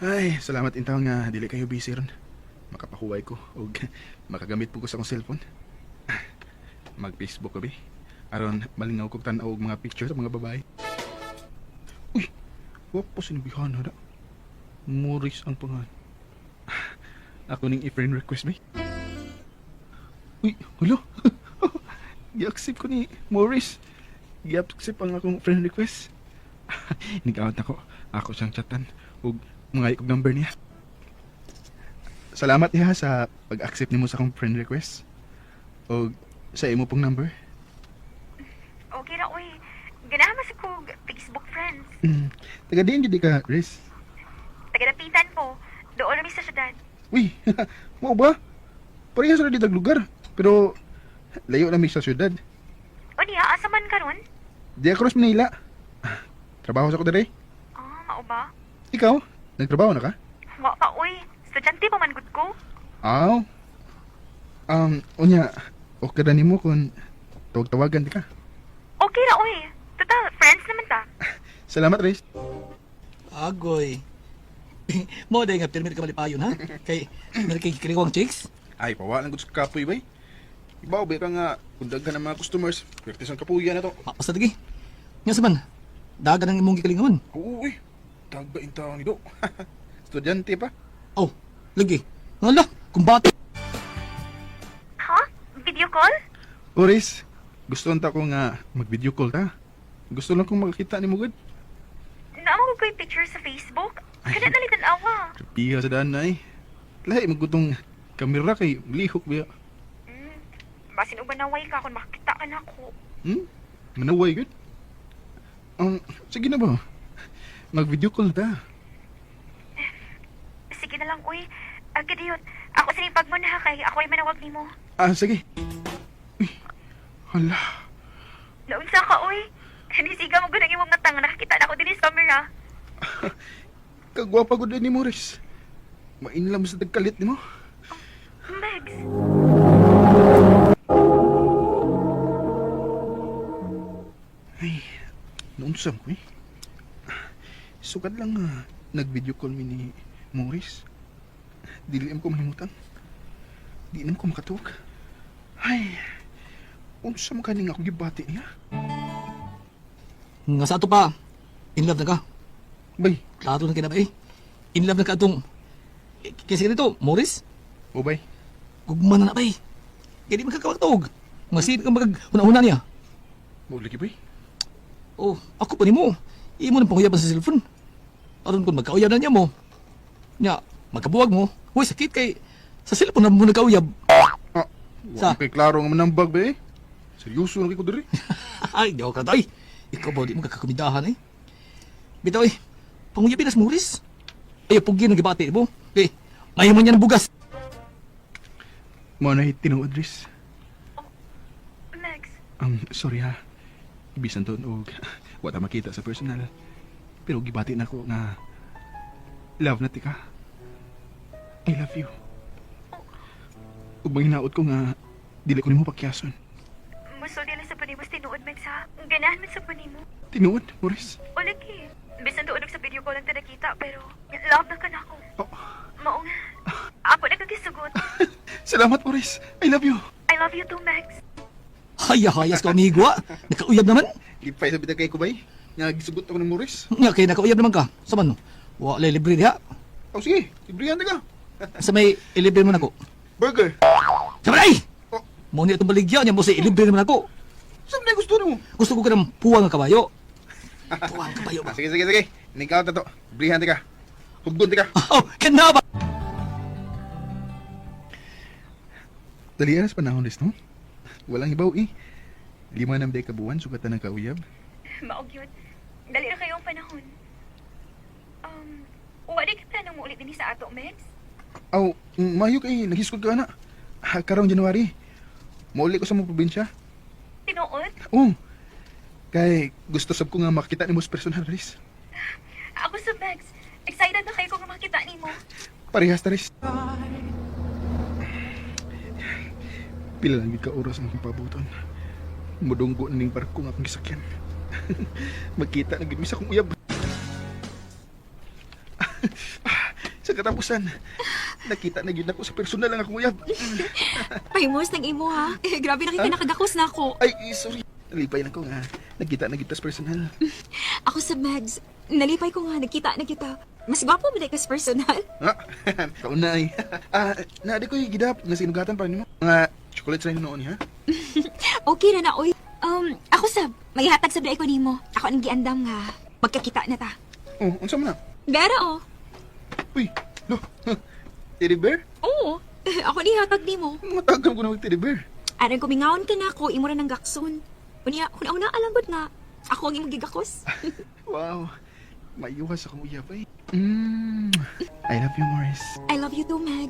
Ay, salamat intaw nga dili kayo busy ron. Makapahuway ko og makagamit po ko sa akong cellphone. Mag-Facebook ko bi. Aron malingaw kog tan-aw og mga picture sa mga babae. Uy, wa po sinabihan na. Morris ang pangalan. Ako ning i-friend request bi. Uy, hulo. Gi-accept ko ni Morris. Gi-accept ang akong friend request. Nag-out ako. Ako siyang chatan. Ug mga ikog number niya. Salamat niya sa pag-accept nimo sa akong friend request. Og sa imo pong number. Okay ra, uy. Ganahan man sa kog Facebook friends. Taga diin jud ka, Riz. Tagadapitan ko. Doon rami sa syudad. Uy, mao ba? Parehas ra ditag lugar. Pero layo na mi sa syudad. Unya, asa man karon? Di across Manila. Trabaho sa ko dere. Ah, mao ba? Ikaw, nagtrabaho na ka? Wa pa, uy. Estudyante pa man gud ko. Aw. Unya, okay ra nimo kung tawag-tawagan di ka. Okay ra, uy. Total, friends naman ta. Salamat, Riz. Agoy. Mo day nga pirmi ka malipayon ha. Kay meron kay kiriwang chicks. Ay, pawa lang gud sa kapoy bay. Ibaw ba ka nga kung daghan ang mga customers, pertis ang kapuya na to. Basta lagi. Nga sa man. Dagan ang imong gikalingawan. Oo, uy. Tagba in taon ni do. Estudyante pa. Oh, lagi. Ngala, kumbate. Ha? Video call? Oris, gusto unta ko nga mag-video call ta. Gusto lang kong makakita ni mo gud. Naamo ko ko'y picture sa Facebook. Kana dali tan-awa. Piha sa daan na eh. Lahi magutong kamera kay lihok biya. Basin uban naway ka kung makakita ka na ako. Hmm? Manaway gud. Sige na ba? Mag-video call ta. Sige na lang, uy. Agad yun. Ako sinipag mo na kay ako ay manawag nimo. Ah, sige. Uy, hala. Naunsa ka, uy. Nisiga mo gud ang imong mata nga nakakita na ako dinhi sa camera. Kagwapa gud ni Morris. Mainlam sa tagkalit nimo. Megs. Ay, naunsam ko eh. Sukad lang nga, nag-video call mi ni Morris. Dili am ko mahimutan. Di nam ko makatuog. Ay, unsa man kaning ako gibati niya? Nga sa ato pa. In love na ka. Bay. Klaro na kinabay. In love na ka atong kasi ganito, Morris? O bay. Gugma na na bay. Kaya di magkakawagtog. Nga sige ka mag-una-una niya. Mao lagi bay. Oh, ako pa nimo. Imo nang panguyaban sa cellphone. Aron kung magkauyab na niya mo. Nya, magkabuwag mo. Uy, sakit kay sa cellphone na mo nagkauyab. Ah, sa kay klaro nga manambag bay. Seryoso na kay ko diri. Ay, di ako katay. Ikaw ba di mo kakakumidahan eh? Bitaw eh, panguyabin na si Morris. Ay, pugi ng gibati mo. Eh, may mo niya ng bugas. Mao na tinuod, Riz. Megs. Sorry ha. Ibisan doon og wa ta makita sa personal. Pero gibati na ko nga love na tika. I love you. Ug manghinaot ko nga dili ko nimo pakyason. Musulti lang sa panimos tinuod, Megs, ha? Ganahan man sa panimo. Tinuod, Morris. O lagi. Bisan doon sa video call lang ta nakita, pero love na ka na ako. Oh. Mao Salamat, Maurice. I love you. I love you too, Max. Haya-hayas ka, amigo, ah. Nakauyab naman. Lipay sa bitag kay Kubay. Nga gisugot ako ng Maurice. Nga, kay nakauyab naman ka. Sa man, wala libre diha. Oh, sige. Librihan ta ka. Sa may ilibre mo nako. Burger. Sa man ay! Oh. Mo ni itong baligya niya mo sa ilibre naman ako. Saan na gusto nimo? Gusto ko ka ng puwang nga kabayo. Puwang kabayo ba? Ah, sige, sige, sige. Nikaw ta to. Librihan ta ka. Hugdon ta ka. Oh, kana ba? Dali aras panahon des, no? Walang hibaw eh. 5 na day kabuan, sugatan ng kauyab. Maog yun. Dali na kayong panahon. Wala ka planong muulit din sa ato, Max? Aw, mayo kay naghiskod ka na. Ah, karong January. Mauli ko sa mga probinsya. Tinuod? Oo. Kay gusto sab ko nga makita nimo sa personal, Riz. Ako sa Max. Excited na kayo kung makita nimo. Parehas ta, Riz. Pila lang gid ka oras ang akong pabuton. Mudunggo na ning barko nga akong gisakyan. Magkita na gid mi sa akong uyab. Sa katapusan, nakita na gid nako sa personal ang akong uyab. Pahimos ng imo ha. Eh, grabe na kita nakagakos na ako. Ay, eh, sorry. Nalipay lang ko nga. Nakita na kita sa personal. Ako sa Mags, nalipay ko nga nagkita na kita. Mas gwapo mo ka sa personal. Ah, kauna ay. Ah, na di ko gidap nga sinugatan pa nimo. Mga chocolate sa noon ha. Okay ra na oy. Ako sab, maghatag sa ko nimo. Ako ang giandam nga magkakita na ta. Oh, unsa man na? Bera oh. Uy, lo. Teddy bear? Oo. Ako ni hatag nimo. Matagam ko na og teddy bear. Aron kumingaon ka na ako, imo ra nang gakson. Unya, una-una alam gud nga ako ang imong gigakos. Wow. Mayuhas akong uyab ay. Mm. I love you, Morris. I love you too, Meg.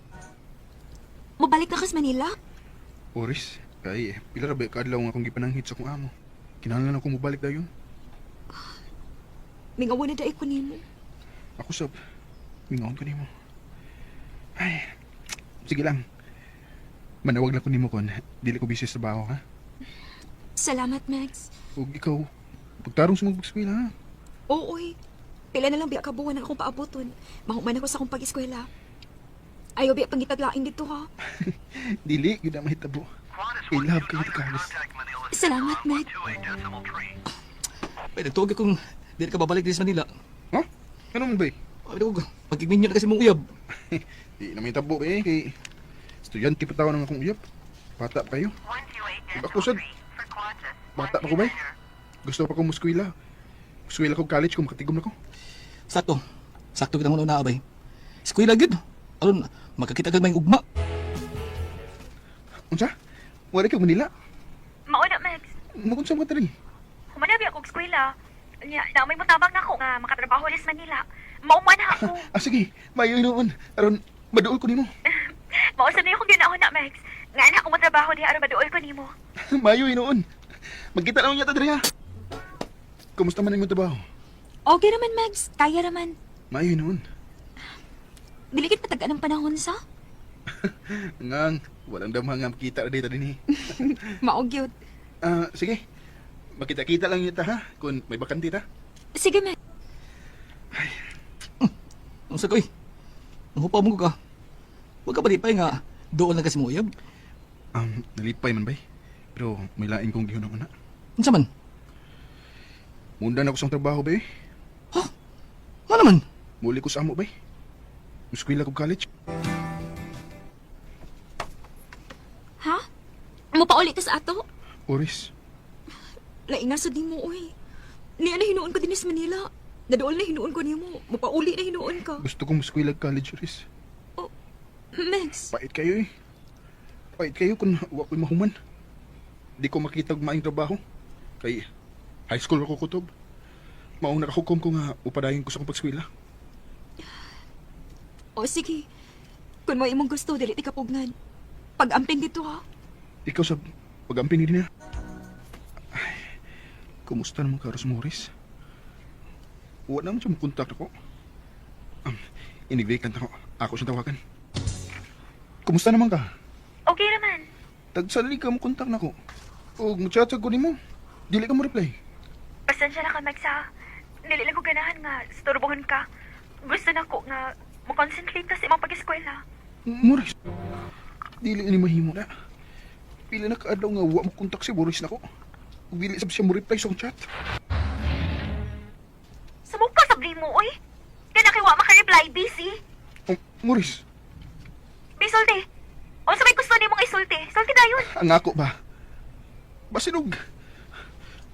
Mabalik na ka sa Manila? Oris, kay pila ra ba ka adlaw nga akong gipananghit sa akong amo. Kinahanglan ako mobalik dayon. Mingaw na dai ko nimo. Ako sab mingaon ko nimo. Ay, sige lang. Manawag lang ko nimo kon dili ko busy sa trabaho ha. Salamat, Max. Ug ikaw, pagtarong sa mga eskwela ha. Oo, oy. Pila na lang biya ka buwan ang akong paaboton. Mahuman ako sa akong pag-eskwela. Ayaw biya pangitaglain dito ha. Dili gyud na mahitabo. I love kayo ti Carlos. Salamat, Meg. Ay, nagtuog kung dili ka babalik din sa Manila. Ha? Ano man ba? Ay, nagtuog. Pagigminyo na kasi mong uyab. Di na mahitabo eh kay estudyante pa taon ang akong uyab. Bata pa kayo. Ug ako sad. Bata pa ko bay. Gusto pa ko muskwela. Muskwela ko college kung makatigom na ko. Sakto. Sakto kitang una abay. Eskwela gid. Aron makakita kag may ugma. Unsa? Wala ka Manila? Mauna, Max. Magunsa mo ka diri? Humanabi ako og eskwela. Nya, na may mutabang na ako nga makatrabaho sa Manila. Mauma na ako. Ah, sige. Mayo noon. Aron maduol ko nimo. Mao sa akong ginaon na, Max. Nga na ako matrabaho diha aron maduol ko nimo. Mayo noon. Magkita lang niya ta diri ha. Kumusta man imong trabaho? Okay raman, Mags. Kaya raman. Mayo noon. Dili kit patagaan ang panahon sa. Ngang, walang damha nga makita ra dito dinhi. Maog yun. Ah, sige. Makita-kita lang niya ta ha kung may bakante ta. Sige, Meg. Unsa ko eh. Ang hupa mo ko ka. Huwag ka palipay nga doon lang kasi mong uyab. Nalipay man bay. Pero may lain kong gihunong una. Unsa man? Munda na ako sa trabaho bay. Nga naman? Muli ko sa amo bay. Eskwela ko college. Ha? Mupauli ka sa ato? Oris, Laing nga sa di mo, uy. Niya na hinuon ko din sa Manila. Nadool na hinuon ko nimo. Mupauli na hinuon ka. gusto kong eskwela college, Oris. Max, Pait kayo eh. Pait kayo kung wa ko'y mahuman. Di ko makita og maayong trabaho. Kay high school ako kutob. Maong nakahukom ko nga upadayon ko sa akong pagskwela. o sige. Kung mo imong gusto, dili ti kapugnan. Pag-amping dito ha. Ikaw sa pag-amping din na. Ay, kumusta naman ka, Ros Morris? Wala naman siya makontak ako. Inigvacant ako. Ako siyang tawagan. Kumusta naman ka? Okay raman. Tagsali ka mo kontak nako. O muchacha ko nimo. Dili ka mo reply. Pasensya na ka, Max, ha. Dili lang ko ganahan nga istorbohon ka. Gusto na ko nga mo-concentrate ka sa imong pag-eskwela. Morris. Dili ni mahimo na. Pila na kaadlaw nga wa mo kontak si Boris nako. Ug dili sab siya mo reply sa akong chat. Sumog ka sa mo, oy. Kana kay wa maka-reply, busy. Oh, Morris, Bisulti. Unsa may gusto nimong isulti? Sulti dayon. ang ako ba? Basinog.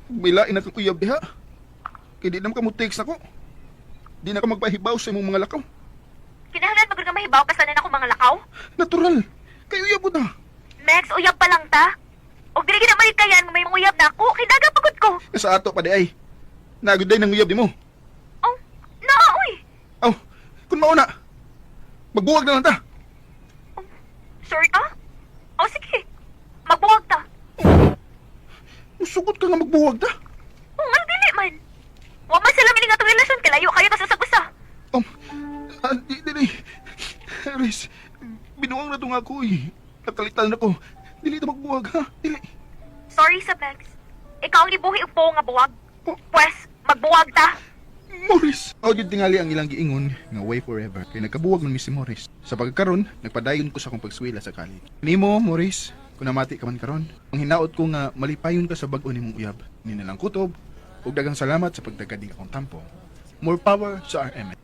May lain na kang uyab diha. Kay di na ka mo text nako. Di na ka magpahibaw sa imong mga lakaw. Kinahanglan magud nga mahibaw ka sa ako mga lakaw. Natural. Kay uyab mo na. Max, uyab pa lang ta. Og dili gid na malikayan nga may mga uyab na ako, kay daga pagod ko. Sa ato pa di ay. Nagud day nang uyab di mo. Oh, naa oy. Aw, kun mao na. Magbuwag na lang ta. Sure ka? Oh, sige. Magbuwag ta. Musugot ka nga magbuwag ta. Oh, nga dili man. Wa man sila mining atong relasyon kay layo kayo ta sa usa. Ah, di, di, di. Riz, binuang na to nga ako eh. Nakalitan na ko. Dili ta magbuwag ha. Dili. Sorry sa Max. Ikaw ang ibuhi og buo nga buwag. Pwes, magbuwag ta. Morris! Mao gyud tingali ang ilang giingon nga way forever. Kay nagkabuwag man mi si Morris. Sa pagkaron, nagpadayon ko sa akong pagswela sa college. Nimo, Morris, kung namati ka man karon, ang hinaot ko nga malipayon ka sa bag-o nimong uyab. Ni na lang kutob ug daghang salamat sa pagdagad ning akong tampo. More power sa RMN.